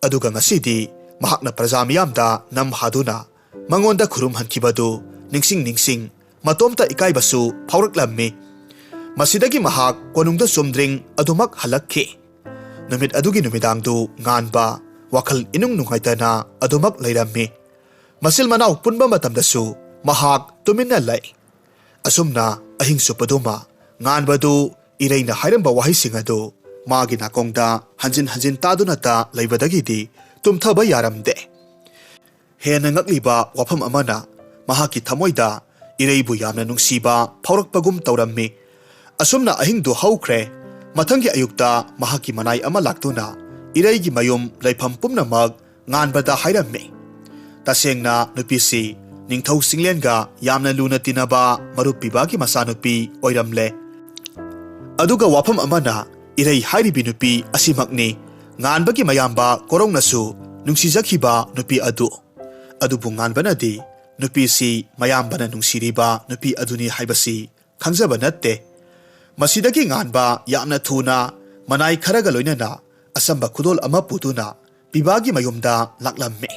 ꯑꯗꯨꯒ ꯉꯁꯤꯗꯤ ꯃꯍꯥꯛꯅ ꯄ꯭ꯔꯖꯥ ꯃꯤꯌꯥꯝꯗ ꯅꯝ ꯍꯥꯗꯨꯅ ꯃꯉꯣꯟꯗ ꯈꯨꯔꯨꯝꯍꯟꯈꯤꯕꯗꯨ ꯅꯤꯡꯁꯤꯡ ꯅꯤꯡꯁꯤꯡ ꯃꯇꯣꯝꯇ ꯏꯀꯥꯏꯕꯁꯨ ꯐꯥꯎꯔꯛꯂꯝꯃꯤ꯫ ꯃꯁꯤꯗꯒꯤ ꯃꯍꯥꯛ ꯀꯣꯅꯨꯡꯗ ꯆꯨꯝꯗ꯭ꯔꯤꯡ ꯑꯗꯨꯃꯛ ꯍꯜꯂꯛꯈꯤ꯫ ꯅꯨꯃꯤꯠ ꯑꯗꯨꯒꯤ ꯅꯨꯃꯤꯗꯥꯡꯗꯨ ꯉꯥꯟꯕ ꯋꯥꯈꯜ ꯏꯅꯨꯡ ꯅꯨꯡꯉꯥꯏꯇꯅ ꯑꯗꯨꯃꯛ ꯂꯩꯔꯝꯃꯤ꯫ ꯃꯆꯤꯜ ꯃꯅꯥꯎ ꯄꯨꯟꯕ ꯃꯇꯝꯗꯁꯨ ꯃꯍꯥꯛ ꯇꯨꯃꯤꯟꯅ ꯂꯩ꯫ ꯑꯁꯨꯝꯅ ꯑꯍꯤꯡ ꯆꯨꯞꯄꯗꯨꯃ ꯉꯥꯟꯕꯗꯨ ꯏꯔꯩꯅ ꯍꯥꯏꯔꯝꯕ ꯋꯥꯍꯩꯁꯤꯡ ꯑꯗꯨ ꯃꯥꯒꯤ ꯅꯥꯀꯣꯡꯗ ꯍꯟꯖꯤꯟ ꯍꯟꯖꯤꯟ ꯇꯥꯗꯨꯅꯇ ꯂꯩꯕꯗꯒꯤꯗꯤ ꯇꯨꯝꯊꯕ ꯌꯥꯔꯝꯗꯦ꯫ ꯍꯦꯟꯅ ꯉꯛꯂꯤꯕ ꯋꯥꯐꯝ ꯑꯃꯅ ꯃꯍꯥꯛꯀꯤ ꯊꯃꯣꯏꯗ ꯏꯔꯩꯕꯨ ꯌꯥꯝꯅ ꯅꯨꯡꯁꯤꯕ ꯐꯥꯎꯔꯛꯄꯒꯨꯝ ꯇꯧꯔꯝꯃꯤ꯫ ꯑꯁꯨꯝꯅ ꯑꯍꯤꯡꯗꯨ ꯍꯧꯈ꯭ꯔꯦ꯫ ꯃꯊꯪꯒꯤ ꯑꯌꯨꯛꯇ ꯃꯍꯥꯛꯀꯤ ꯃꯅꯥꯏ ꯑꯃ ꯂꯥꯛꯇꯨꯅ ꯏꯔꯩꯒꯤ ꯃꯌꯨꯝ ꯂꯩꯐꯝ ꯄꯨꯝꯅꯃꯛ ꯉꯥꯟꯕꯗ ꯍꯥꯏꯔꯝꯃꯤ꯫ ꯇꯁꯦꯡꯅ ꯅꯨꯄꯤꯁꯤ ꯅꯤꯡꯊꯧ ꯆꯤꯡꯂꯦꯟꯒ ꯌꯥꯝꯅ ꯂꯨꯅ ꯇꯤꯟꯅꯕ ꯃꯔꯨꯞ ꯄꯤꯕꯥꯒꯤ ꯃꯆꯥꯅꯨꯄꯤ ꯑꯣꯏꯔꯝꯂꯦ꯫ ꯑꯗꯨꯒ ꯋꯥꯐꯝ ꯑꯃꯅ, ꯏꯔꯩ ꯍꯥꯏꯔꯤꯕꯤ ꯅꯨꯄꯤ ꯑꯁꯤꯃꯛꯅꯤ ꯉꯥꯟꯕꯒꯤ ꯃꯌꯥꯝꯕ ꯀꯣꯔꯧꯅꯁꯨ ꯅꯨꯡꯁꯤꯖꯈꯤꯕ ꯅꯨꯄꯤ ꯑꯗꯨ꯫ ꯑꯗꯨꯕꯨ ꯉꯥꯟꯕꯅꯗꯤ ꯅꯨꯄꯤꯁꯤ ꯃꯌꯥꯝꯕꯅ ꯅꯨꯡꯁꯤꯔꯤꯕ ꯅꯨꯄꯤ ꯑꯗꯨꯅꯤ ꯍꯥꯏꯕꯁꯤ ꯈꯪꯖꯕ ꯅꯠꯇꯦ꯫ ꯃꯁꯤꯗꯒꯤ ꯉꯥꯟꯕ ꯌꯥꯝꯅ ꯊꯨꯅ ꯃꯅꯥꯏ ꯈꯔꯒ ꯂꯣꯏꯅꯅ ꯑꯆꯝꯕ ꯈꯨꯗꯣꯜ ꯑꯃ ꯄꯨꯗꯨꯅ ꯄꯤꯕꯥꯒꯤ ꯃꯌꯨꯝꯗ ꯂꯥꯛꯂꯝꯃꯤ꯫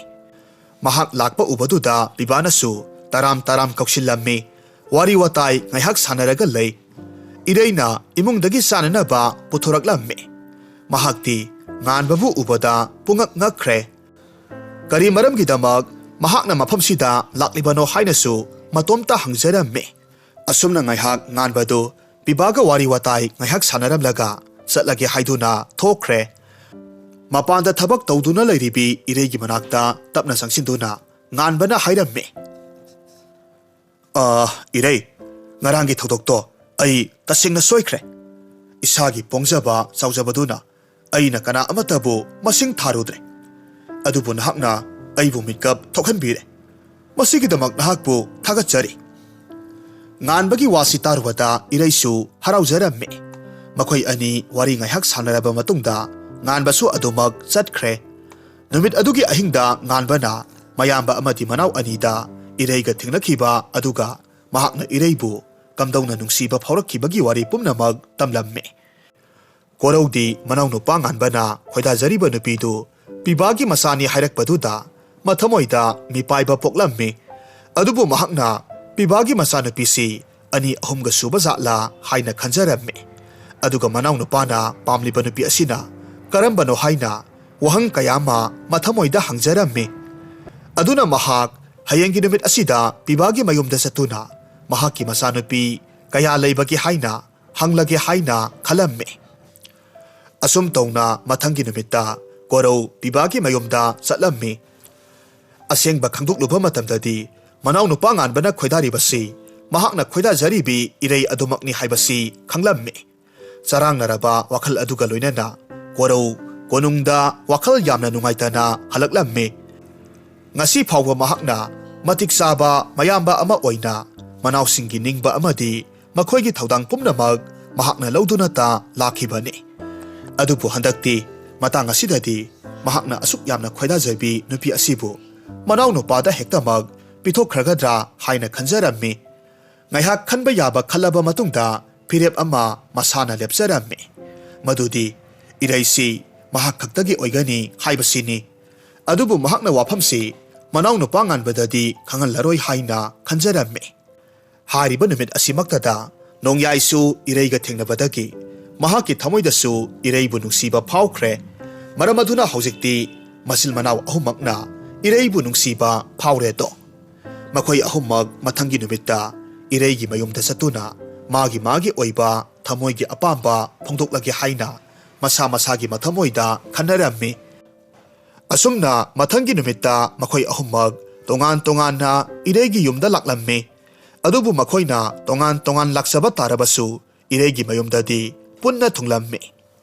ꯃꯍꯥꯛ ꯂꯥꯛꯄ ꯎꯕꯗꯨꯗ ꯄꯤꯕꯥꯅꯁꯨ ꯇꯔꯥꯝ ꯇꯔꯥꯝ ꯀꯧꯁꯤꯜꯂꯝꯃꯤ꯫ ꯋꯥꯔꯤ ꯋꯥꯇꯥꯏ ꯉꯥꯏꯍꯥꯛ ꯁꯥꯟꯅꯔꯒ ꯂꯩ꯫ ꯏꯔꯩꯅ ꯏꯃꯨꯡꯗꯒꯤ ꯆꯥꯅꯅꯕ ꯄꯨꯊꯣꯔꯛꯂꯝꯃꯤ꯫ ꯃꯍꯥꯛꯇꯤ ꯉꯥꯟꯕꯕꯨ ꯎꯕꯗ ꯄꯨꯡꯉꯛ ꯉꯛꯈ꯭ꯔꯦ꯫ ꯀꯔꯤ ꯃꯔꯝꯒꯤꯗꯃꯛ ꯃꯍꯥꯛꯅ ꯃꯐꯝꯁꯤꯗ ꯂꯥꯛꯂꯤꯕꯅꯣ ꯍꯥꯏꯅꯁꯨ ꯃꯇꯣꯝꯇ ꯍꯪꯖꯔꯝꯃꯤ꯫ ꯑꯁꯨꯝꯅ ꯉꯥꯏꯍꯥꯛ ꯉꯥꯟꯕꯗꯨ ꯄꯤꯕꯥꯒ ꯋꯥꯔꯤ ꯋꯥꯇꯥꯏ ꯉꯥꯏꯍꯥꯛ ꯁꯥꯟꯅꯔꯝꯂꯒ ꯆꯠꯂꯒꯦ ꯍꯥꯏꯗꯨꯅ ꯊꯣꯛꯈ꯭ꯔꯦ꯫ ꯃꯄꯥꯟꯗ ꯊꯕꯛ ꯇꯧꯗꯨꯅ ꯂꯩꯔꯤꯕꯤ ꯏꯔꯩꯒꯤ ꯃꯅꯥꯛꯇ ꯇꯞꯅ ꯆꯪꯁꯤꯟꯗꯨꯅ ꯉꯥꯟꯕꯅ ꯍꯥꯏꯔꯝꯃꯤ, "ꯑꯥ, ꯏꯔꯩ, ꯉꯔꯥꯡꯒꯤ ꯊꯧꯗꯣꯛꯇꯣ ꯑꯩ ꯇꯁꯦꯡꯅ ꯁꯣꯏꯈ꯭ꯔꯦ꯫ ꯏꯁꯥꯒꯤ ꯄꯣꯡꯖꯕ ꯆꯥꯎꯖꯕꯗꯨꯅ ꯑꯩꯅ ꯀꯅꯥ ꯑꯃꯠꯇꯕꯨ ꯃꯁꯤꯡ ꯊꯥꯔꯨꯗ꯭ꯔꯦ꯫ ꯑꯗꯨꯕꯨ ꯅꯍꯥꯛꯅ ꯑꯩꯕꯨ ꯃꯤꯀꯞ ꯊꯣꯛꯍꯟꯕꯤꯔꯦ꯫ ꯃꯁꯤꯒꯤꯗꯃꯛ ꯅꯍꯥꯛꯄꯨ ꯊꯥꯒꯠꯆꯔꯤ꯫" ꯉꯥꯟꯕꯒꯤ ꯋꯥꯁꯤ ꯇꯥꯔꯨꯕꯗ ꯏꯔꯩꯁꯨ ꯍꯔꯥꯎꯖꯔꯝꯃꯤ꯫ ꯃꯈꯣꯏ ꯑꯅꯤ ꯋꯥꯔꯤ ꯉꯥꯏꯍꯥꯛ ꯁꯥꯟꯅꯔꯕ ꯃꯇꯨꯡꯗ ꯉꯥꯟꯕꯁꯨ ꯑꯗꯨꯃꯛ ꯆꯠꯈ꯭ꯔꯦ꯫ ꯅꯨꯃꯤꯠ ꯑꯗꯨꯒꯤ ꯑꯍꯤꯡꯗ ꯉꯥꯟꯕꯅ ꯃꯌꯥꯝꯕ ꯑꯃꯗꯤ ꯃꯅꯥꯎ ꯑꯅꯤꯗ ꯏꯔꯩꯒ ꯊꯦꯡꯅꯈꯤꯕ ꯑꯗꯨꯒ ꯃꯍꯥꯛꯅ ꯏꯔꯩꯕꯨ ꯀꯝꯗꯧꯅ ꯅꯨꯡꯁꯤꯕ ꯐꯥꯎꯔꯛꯈꯤꯕꯒꯤ ꯋꯥꯔꯤ ꯄꯨꯝꯅꯃꯛ ꯇꯝꯂꯝꯃꯤ꯫ ꯀꯣꯔꯧꯗꯤ ꯃꯅꯥꯎꯅꯨꯄꯥ ꯉꯥꯟꯕꯅ ꯈꯣꯏꯗꯥꯖꯔꯤꯕ ꯅꯨꯄꯤꯗꯨ ꯄꯤꯕꯥꯒꯤ ꯃꯆꯥꯅꯤ ꯍꯥꯏꯔꯛꯄꯗꯨꯗ ꯃꯊꯃꯣꯏꯗ ꯃꯤꯄꯥꯏꯕ ꯄꯣꯛꯂꯝꯃꯤ꯫ ꯑꯗꯨꯕꯨ ꯃꯍꯥꯛꯅ ꯄꯤꯕꯥꯒꯤ ꯃꯆꯥꯅꯨꯄꯤꯁꯤ ꯑꯅꯤ ꯑꯍꯨꯝꯒ ꯁꯨꯕ ꯖꯥꯠꯂꯥ ꯍꯥꯏꯅ ꯈꯟꯖꯔꯝꯃꯤ꯫ ꯑꯗꯨꯒ ꯃꯅꯥꯎꯅꯨꯄꯥꯅ ꯄꯥꯝꯂꯤꯕ ꯅꯨꯄꯤ ꯑꯁꯤꯅ ꯀꯔꯝꯕꯅꯣ ꯍꯥꯏꯅ ꯋꯥꯍꯪ ꯀꯌꯥ ꯑꯃ ꯃꯊꯃꯣꯏꯗ ꯍꯪꯖꯔꯝꯃꯤ꯫ ꯑꯗꯨꯅ ꯃꯍꯥꯛ ꯍꯌꯦꯡꯒꯤ ꯅꯨꯃꯤꯠ ꯑꯁꯤꯗ ꯄꯤꯕꯥꯒꯤ ꯃꯌꯨꯝꯗ ꯆꯠꯇꯨꯅ ꯃꯍꯥꯛꯀꯤ ꯃꯆꯥꯅꯨꯄꯤ ꯀꯌꯥ ꯂꯩꯕꯒꯦ ꯍꯥꯏꯅ ꯍꯪꯂꯒꯦ ꯍꯥꯏꯅ ꯈꯜꯂꯝꯃꯤ꯫ ꯑꯁꯨꯝ ꯇꯧꯅ ꯃꯊꯪꯒꯤ ꯅꯨꯃꯤꯠꯇ ꯀꯣꯔꯧ ꯄꯤꯕꯥꯒꯤ ꯃꯌꯨꯝꯗ ꯆꯠꯂꯝꯃꯤ꯫ ꯑꯁꯦꯡꯕ ꯈꯪꯗꯣꯛꯂꯨꯕ ꯃꯇꯝꯗꯗꯤ ꯃꯅꯥꯎꯅꯨꯄꯥ ꯉꯥꯟꯕꯅ ꯈꯣꯏꯗꯥꯔꯤꯕꯁꯤ ꯃꯍꯥꯛꯅ ꯈꯣꯏꯗꯥꯖꯔꯤꯕꯤ ꯏꯔꯩ ꯑꯗꯨꯃꯛꯅꯤ ꯍꯥꯏꯕꯁꯤ ꯈꯪꯂꯝꯃꯤ꯫ ꯆꯔꯥꯡꯅꯔꯕ ꯋꯥꯈꯜ ꯑꯗꯨꯒ ꯂꯣꯏꯅꯅ ꯀꯣꯔꯧ ꯀꯣꯅꯨꯡꯗ ꯋꯥꯈꯜ ꯌꯥꯝꯅ ꯅꯨꯡꯉꯥꯏꯇꯅ ꯍꯜꯂꯛꯂꯝꯃꯤ꯫ ꯉꯁꯤ ꯐꯥꯎꯕ ꯃꯍꯥꯛꯅ ꯃꯇꯤꯛ ꯆꯥꯕ ꯃꯌꯥꯝꯕ ꯑꯃ ꯑꯣꯏꯅ ꯃꯅꯥꯎꯁꯤꯡꯒꯤ ꯅꯤꯡꯕ ꯑꯃꯗꯤ ꯃꯈꯣꯏꯒꯤ ꯊꯧꯗꯥꯡ ꯄꯨꯝꯅꯃꯛ ꯃꯍꯥꯛꯅ ꯂꯧꯗꯨꯅꯇ ꯂꯥꯛꯈꯤꯕꯅꯤ꯫ ꯑꯗꯨꯕꯨ ꯍꯟꯗꯛꯇꯤ ꯃꯇꯥꯡ ꯑꯁꯤꯗꯗꯤ ꯃꯍꯥꯛꯅ ꯑꯁꯨꯛ ꯌꯥꯝꯅ ꯈꯣꯏꯗꯥꯖꯕꯤ ꯅꯨꯄꯤ ꯑꯁꯤꯕꯨ ꯃꯅꯥꯎꯅꯨꯄꯥꯗ ꯍꯦꯛꯇꯃꯛ ꯄꯤꯊꯣꯛꯈ꯭ꯔꯒꯗ꯭ꯔꯥ ꯍꯥꯏꯅ ꯈꯟꯖꯔꯝꯃꯤ꯫ ꯉꯥꯏꯍꯥꯛ ꯈꯟꯕ ꯌꯥꯕ ꯈꯜꯂꯕ ꯃꯇꯨꯡꯗ ꯐꯤꯔꯦꯞ ꯑꯃ ꯃꯁꯥꯅ ꯂꯦꯞꯆꯔꯝꯃꯤ꯫ ꯃꯗꯨꯗꯤ ꯏꯔꯩꯁꯤ ꯃꯍꯥꯛ ꯈꯛꯇꯒꯤ ꯑꯣꯏꯒꯅꯤ ꯍꯥꯏꯕꯁꯤꯅꯤ꯫ ꯑꯗꯨꯕꯨ ꯃꯍꯥꯛꯅ ꯋꯥꯐꯝꯁꯤ ꯃꯅꯥꯎꯅꯨꯄꯥ ꯉꯥꯟꯕꯗꯗꯤ ꯈꯪꯍꯜꯂꯔꯣꯏ ꯍꯥꯏꯅ ꯈꯟꯖꯔꯝꯃꯤ꯫ ꯍꯥꯏꯔꯤꯕ ꯅꯨꯃꯤꯠ ꯑꯁꯤꯃꯛꯇꯗ ꯅꯣꯡꯌꯥꯏꯁꯨ ꯏꯔꯩꯒ ꯊꯦꯡꯅꯕꯗꯒꯤ ꯃꯍꯥꯛꯀꯤ ꯊꯃꯣꯏꯗꯁꯨ ꯏꯔꯩꯕꯨ ꯅꯨꯡꯁꯤꯕ ꯐꯥꯎꯈ꯭ꯔꯦ꯫ ꯃꯔꯝ ꯑꯗꯨꯅ ꯍꯧꯖꯤꯛꯇꯤ ꯃꯆꯤꯟ ꯃꯅꯥꯎ ꯑꯍꯨꯝꯃꯛꯅ ꯏꯔꯩꯕꯨ ꯅꯨꯡꯁꯤꯕ ꯐꯥꯎꯔꯦꯗꯣ꯫ ꯃꯈꯣꯏ ꯑꯍꯨꯝꯃꯛ ꯃꯊꯪꯒꯤ ꯅꯨꯃꯤꯠꯇ ꯏꯔꯩꯒꯤ ꯃꯌꯨꯝꯗ ꯆꯠꯇꯨꯅ ꯃꯥꯒꯤ ꯃꯥꯒꯤ ꯑꯣꯏꯕ ꯊꯃꯣꯏꯒꯤ ꯑꯄꯥꯝꯕ ꯐꯣꯡꯗꯣꯛꯂꯒꯦ ꯍꯥꯏꯅ ꯃꯁꯥ ꯃꯁꯥꯒꯤ ꯃꯊꯃꯣꯏꯗ ꯈꯟꯅꯔꯝꯃꯤ꯫ ꯑꯁꯨꯝꯅ ꯃꯊꯪꯒꯤ ꯅꯨꯃꯤꯠꯇ ꯃꯈꯣꯏ ꯑꯍꯨꯝꯃꯛ ꯇꯣꯉꯥꯟ ꯇꯣꯉꯥꯟꯅ ꯏꯔꯩꯒꯤ ꯌꯨꯝꯗ ꯂꯥꯛꯂꯝꯃꯤ꯫ ꯑꯗꯨꯕꯨ ꯃꯈꯣꯏꯅ ꯇꯣꯉꯥꯟ ꯇꯣꯉꯥꯟ ꯂꯥꯛꯆꯕ ꯇꯥꯔꯕꯁꯨ ꯏꯔꯩꯒꯤ ꯃꯌꯨꯝꯗꯗꯤ ꯄꯨꯟꯅ ꯊꯨꯡꯂꯝꯃꯤ꯫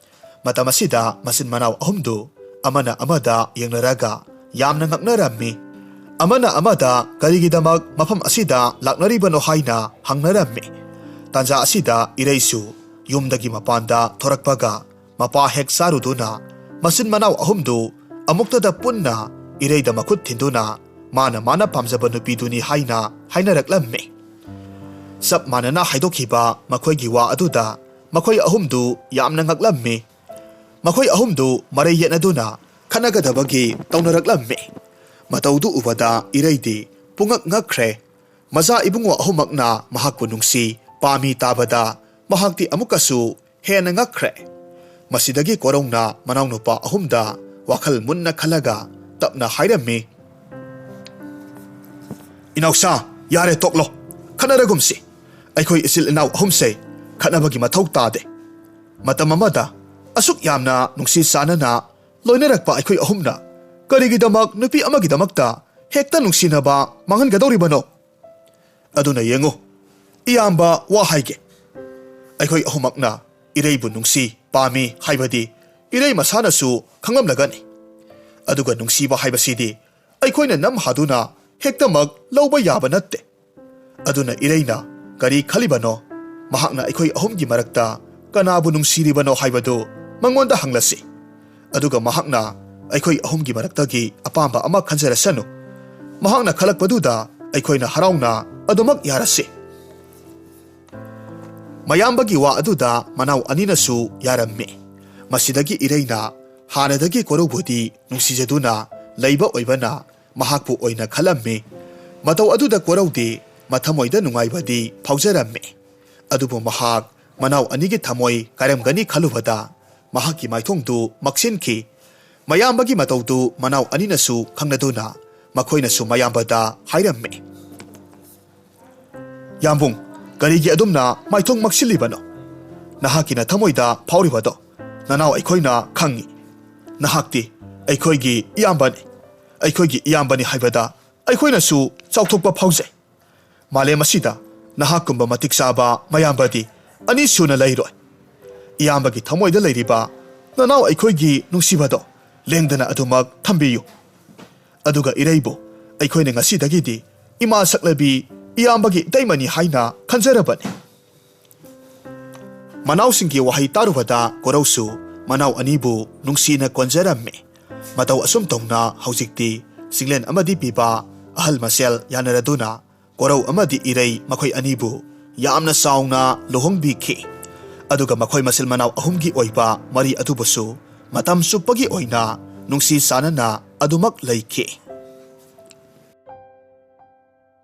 ꯃꯇꯝ ꯑꯁꯤꯗ ꯃꯆꯤꯟ ꯃꯅꯥꯎ ꯑꯍꯨꯝꯗꯨ ꯑꯃꯅ ꯑꯃꯗ ꯌꯦꯡꯅꯔꯒ ꯌꯥꯝꯅ ꯉꯛꯅꯔꯝꯃꯤ꯫ ꯑꯃꯅ ꯑꯃꯗ ꯀꯔꯤꯒꯤꯗꯃꯛ ꯃꯐꯝ ꯑꯁꯤꯗ ꯂꯥꯛꯅꯔꯤꯕꯅꯣ ꯍꯥꯏꯅ ꯍꯪꯅꯔꯝꯃꯤ꯫ ꯇꯥꯟꯖꯥ ꯑꯁꯤꯗ ꯏꯔꯩꯁꯨ ꯌꯨꯝꯗꯒꯤ ꯃꯄꯥꯟꯗ ꯊꯣꯔꯛꯄꯒ ꯃꯄꯥ ꯍꯦꯛ ꯆꯥꯔꯨꯗꯨꯅ ꯃꯆꯤꯟ ꯃꯅꯥꯎ ꯑꯍꯨꯝꯗꯨ ꯑꯃꯨꯛꯇꯗ ꯄꯨꯟꯅ ꯏꯔꯩꯗ ꯃꯈꯨꯠ ꯊꯤꯟꯗꯨꯅ ꯃꯥꯅ ꯃꯥꯅ ꯄꯥꯝꯖꯕ ꯅꯨꯄꯤꯗꯨꯅꯤ ꯍꯥꯏꯅ ꯍꯥꯏꯅꯔꯛꯂꯝꯃꯤ꯫ ꯆꯞ ꯃꯥꯟꯅꯅ ꯍꯥꯏꯗꯣꯛꯈꯤꯕ ꯃꯈꯣꯏꯒꯤ ꯋꯥ ꯑꯗꯨꯗ ꯃꯈꯣꯏ ꯑꯍꯨꯝꯗꯨ ꯌꯥꯝꯅ ꯉꯛꯂꯝꯃꯤ꯫ ꯃꯈꯣꯏ ꯑꯍꯨꯝꯗꯨ ꯃꯔꯩ ꯌꯦꯠꯅꯗꯨꯅ ꯈꯠꯅꯒꯗꯕꯒꯤ ꯇꯧꯅꯔꯛꯂꯝꯃꯤ꯫ ꯃꯇꯧꯗꯨ ꯎꯕꯗ ꯏꯔꯩꯗꯤ ꯄꯨꯡꯉꯛ ꯉꯛꯈ꯭ꯔꯦ꯫ ꯃꯆꯥ ꯏꯕꯨꯡꯉꯣ ꯑꯍꯨꯝꯃꯛꯅ ꯃꯍꯥꯛꯄꯨ ꯅꯨꯡꯁꯤ ꯄꯥꯝꯃꯤ ꯇꯥꯕꯗ ꯃꯍꯥꯛꯇꯤ ꯑꯃꯨꯛꯀꯁꯨ ꯍꯦꯟꯅ ꯉꯛꯈ꯭ꯔꯦ꯫ ꯃꯁꯤꯗꯒꯤ ꯀꯣꯔꯧꯅ ꯃꯅꯥꯎꯅꯨꯄꯥ ꯑꯍꯨꯝꯗ ꯋꯥꯈꯜ ꯃꯨꯟꯅ ꯈꯜꯂꯒ ꯇꯞꯅ ꯍꯥꯏꯔꯝꯃꯤ, "ꯏꯅꯥꯎꯁꯥ, ꯌꯥꯔꯦ, ꯇꯣꯛꯂꯣ꯫ ꯈꯠꯅꯔꯒꯨꯝꯁꯤ꯫ ꯑꯩꯈꯣꯏ ꯏꯆꯤꯜ ꯏꯅꯥꯎ ꯑꯍꯨꯝꯁꯦ ꯈꯠꯅꯕꯒꯤ ꯃꯊꯧ ꯇꯥꯗꯦ꯫ ꯃꯇꯝ ꯑꯃꯗ ꯑꯁꯨꯛ ꯌꯥꯝꯅ ꯅꯨꯡꯁꯤ ꯆꯥꯟꯅꯅ ꯂꯣꯏꯅꯔꯛꯄ ꯑꯩꯈꯣꯏ ꯑꯍꯨꯝꯅ ꯀꯔꯤꯒꯤꯗꯃꯛ ꯅꯨꯄꯤ ꯑꯃꯒꯤꯗꯃꯛꯇ ꯍꯦꯛꯇ ꯅꯨꯡꯁꯤꯅꯕ ꯃꯥꯡꯍꯟꯒꯗꯧꯔꯤꯕꯅꯣ? ꯑꯗꯨꯅ ꯌꯦꯡꯉꯨ, ꯏꯌꯥꯝꯕ, ꯋꯥ ꯍꯥꯏꯒꯦ꯫ ꯑꯩꯈꯣꯏ ꯑꯍꯨꯝꯃꯛꯅ ꯏꯔꯩꯕꯨ ꯅꯨꯡꯁꯤ ꯄꯥꯝꯃꯤ ꯍꯥꯏꯕꯗꯤ ꯏꯔꯩ ꯃꯁꯥꯅꯁꯨ ꯈꯪꯂꯝꯂꯒꯅꯤ꯫ ꯑꯗꯨꯒ ꯅꯨꯡꯁꯤꯕ ꯍꯥꯏꯕꯁꯤꯗꯤ ꯑꯩꯈꯣꯏꯅ ꯅꯝ ꯍꯥꯗꯨꯅ ꯍꯦꯛꯇꯃꯛ ꯂꯧꯕ ꯌꯥꯕ ꯅꯠꯇꯦ꯫ ꯑꯗꯨꯅ ꯏꯔꯩꯅ ꯀꯔꯤ ꯈꯜꯂꯤꯕꯅꯣ? ꯃꯍꯥꯛꯅ ꯑꯩꯈꯣꯏ ꯑꯍꯨꯝꯒꯤ ꯃꯔꯛꯇ ꯀꯅꯥꯕꯨ ꯅꯨꯡꯁꯤꯔꯤꯕꯅꯣ ꯍꯥꯏꯕꯗꯨ ꯃꯉꯣꯟꯗ ꯍꯪꯂꯁꯤ꯫ ꯑꯗꯨꯒ ꯃꯍꯥꯛꯅ ꯑꯩꯈꯣꯏ ꯑꯍꯨꯝꯒꯤ ꯃꯔꯛꯇꯒꯤ ꯑꯄꯥꯝꯕ ꯑꯃ ꯈꯟꯖꯔꯁꯅꯨ꯫ ꯃꯍꯥꯛꯅ ꯈꯜꯂꯛꯄꯗꯨꯗ ꯑꯩꯈꯣꯏꯅ ꯍꯔꯥꯎꯅ ꯑꯗꯨꯃꯛ ꯌꯥꯔꯁꯤ꯫" ꯃꯌꯥꯝꯕꯒꯤ ꯋꯥ ꯑꯗꯨꯗ ꯃꯅꯥꯎ ꯑꯅꯤꯅꯁꯨ ꯌꯥꯔꯝꯃꯤ꯫ ꯃꯁꯤꯗꯒꯤ ꯏꯔꯩꯅ ꯍꯥꯟꯅꯗꯒꯤ ꯀꯣꯔꯧꯕꯨꯗꯤ ꯅꯨꯡꯁꯤꯖꯗꯨꯅ ꯂꯩꯕ ꯑꯣꯏꯕꯅ ꯃꯍꯥꯛꯄꯨ ꯑꯣꯏꯅ ꯈꯜꯂꯝꯃꯤ꯫ ꯃꯇꯧ ꯑꯗꯨꯗ ꯀꯣꯔꯧꯗꯤ ꯃꯊꯃꯣꯏꯗ ꯅꯨꯡꯉꯥꯏꯕꯗꯤ ꯐꯥꯎꯖꯔꯝꯃꯤ꯫ ꯑꯗꯨꯕꯨ ꯃꯍꯥꯛ ꯃꯅꯥꯎ ꯑꯅꯤꯒꯤ ꯊꯃꯣꯏ ꯀꯥꯏꯔꯝꯒꯅꯤ ꯈꯜꯂꯨꯕꯗ ꯃꯍꯥꯛꯀꯤ ꯃꯥꯏꯊꯣꯡꯗꯨ ꯃꯛꯁꯤꯟꯈꯤ꯫ ꯃꯌꯥꯝꯕꯒꯤ ꯃꯇꯧꯗꯨ ꯃꯅꯥꯎ ꯑꯅꯤꯅꯁꯨ ꯈꯪꯂꯗꯨꯅ ꯃꯈꯣꯏꯅꯁꯨ ꯃꯌꯥꯝꯕꯗ ꯍꯥꯏꯔꯝꯃꯤ, "ꯌꯥꯝꯕꯨꯡ, ꯀꯔꯤꯒꯤ ꯑꯗꯨꯝꯅ ꯃꯥꯏꯊꯣꯡ ꯃꯛꯁꯤꯜꯂꯤꯕꯅꯣ? ꯅꯍꯥꯛꯀꯤ ꯅꯊꯃꯣꯏꯗ ꯐꯥꯎꯔꯤꯕꯗꯣ ꯅꯅꯥꯎ ꯑꯩꯈꯣꯏꯅ ꯈꯪꯏ꯫ ꯅꯍꯥꯛꯇꯤ ꯑꯩꯈꯣꯏꯒꯤ ꯏꯌꯥꯝꯕꯅꯤ꯫ ꯑꯩꯈꯣꯏꯒꯤ ꯏꯌꯥꯝꯕꯅꯤ ꯍꯥꯏꯕꯗ ꯑꯩꯈꯣꯏꯅꯁꯨ ꯆꯥꯎꯊꯣꯛꯄ ꯐꯥꯎꯖꯩ꯫ ꯃꯥꯂꯦꯝ ꯑꯁꯤꯗ ꯅꯍꯥꯛꯀꯨꯝꯕ ꯃꯇꯤꯛ ꯆꯥꯕ ꯃꯌꯥꯝꯕꯗꯤ ꯑꯅꯤ ꯁꯨꯅ ꯂꯩꯔꯣꯏ꯫ ꯏꯌꯥꯝꯕꯒꯤ ꯊꯃꯣꯏꯗ ꯂꯩꯔꯤꯕ ꯅꯅꯥꯎ ꯑꯩꯈꯣꯏꯒꯤ ꯅꯨꯡꯁꯤꯕꯗꯣ ꯂꯦꯡꯗꯅ ꯑꯗꯨꯃꯛ ꯊꯝꯕꯤꯌꯨ꯫ ꯑꯗꯨꯒ ꯏꯔꯩꯕꯨ ꯑꯩꯈꯣꯏꯅ ꯉꯁꯤꯗꯒꯤꯗꯤ ꯏꯃꯥ ꯁꯛꯂꯕꯤ ꯏꯌꯥꯝꯕꯒꯤ ꯏꯇꯩꯃꯅꯤ ꯍꯥꯏꯅ ꯈꯟꯖꯔꯕꯅꯤ꯫ ꯃꯅꯥꯎꯁꯤꯡꯒꯤ ꯋꯥꯍꯩ ꯇꯥꯔꯨꯕꯗ ꯀꯣꯔꯧꯁꯨ ꯃꯅꯥꯎ ꯑꯅꯤꯕꯨ ꯅꯨꯡꯁꯤꯅ ꯀꯣꯟꯖꯔꯝꯃꯤ꯫ ꯃꯇꯧ ꯑꯁꯨꯝ ꯇꯧꯅ ꯍꯧꯖꯤꯛꯇꯤ ꯆꯤꯡꯂꯦꯟ ꯑꯃꯗꯤ ꯄꯤꯕ ꯑꯍꯜ ꯃꯁꯦꯜ ꯌꯥꯅꯔꯗꯨꯅ ꯀꯣꯔꯧ ꯑꯃꯗꯤ ꯏꯔꯩ ꯃꯈꯣꯏ ꯑꯅꯤꯕꯨ ꯌꯥꯝꯅ ꯆꯥꯎꯅ ꯂꯨꯍꯣꯡꯕꯤꯈꯤ꯫ ꯑꯗꯨꯒ ꯃꯈꯣꯏ ꯃꯆꯤꯜ ꯃꯅꯥꯎ ꯑꯍꯨꯝꯒꯤ ꯑꯣꯏꯕ ꯃꯔꯤ ꯑꯗꯨꯕꯨꯁꯨ ꯃꯇꯝ ꯆꯨꯞꯄꯒꯤ ꯑꯣꯏꯅ ꯅꯨꯡꯁꯤ ꯆꯥꯟꯅꯅ ꯑꯗꯨꯃꯛ ꯂꯩꯈꯤ꯫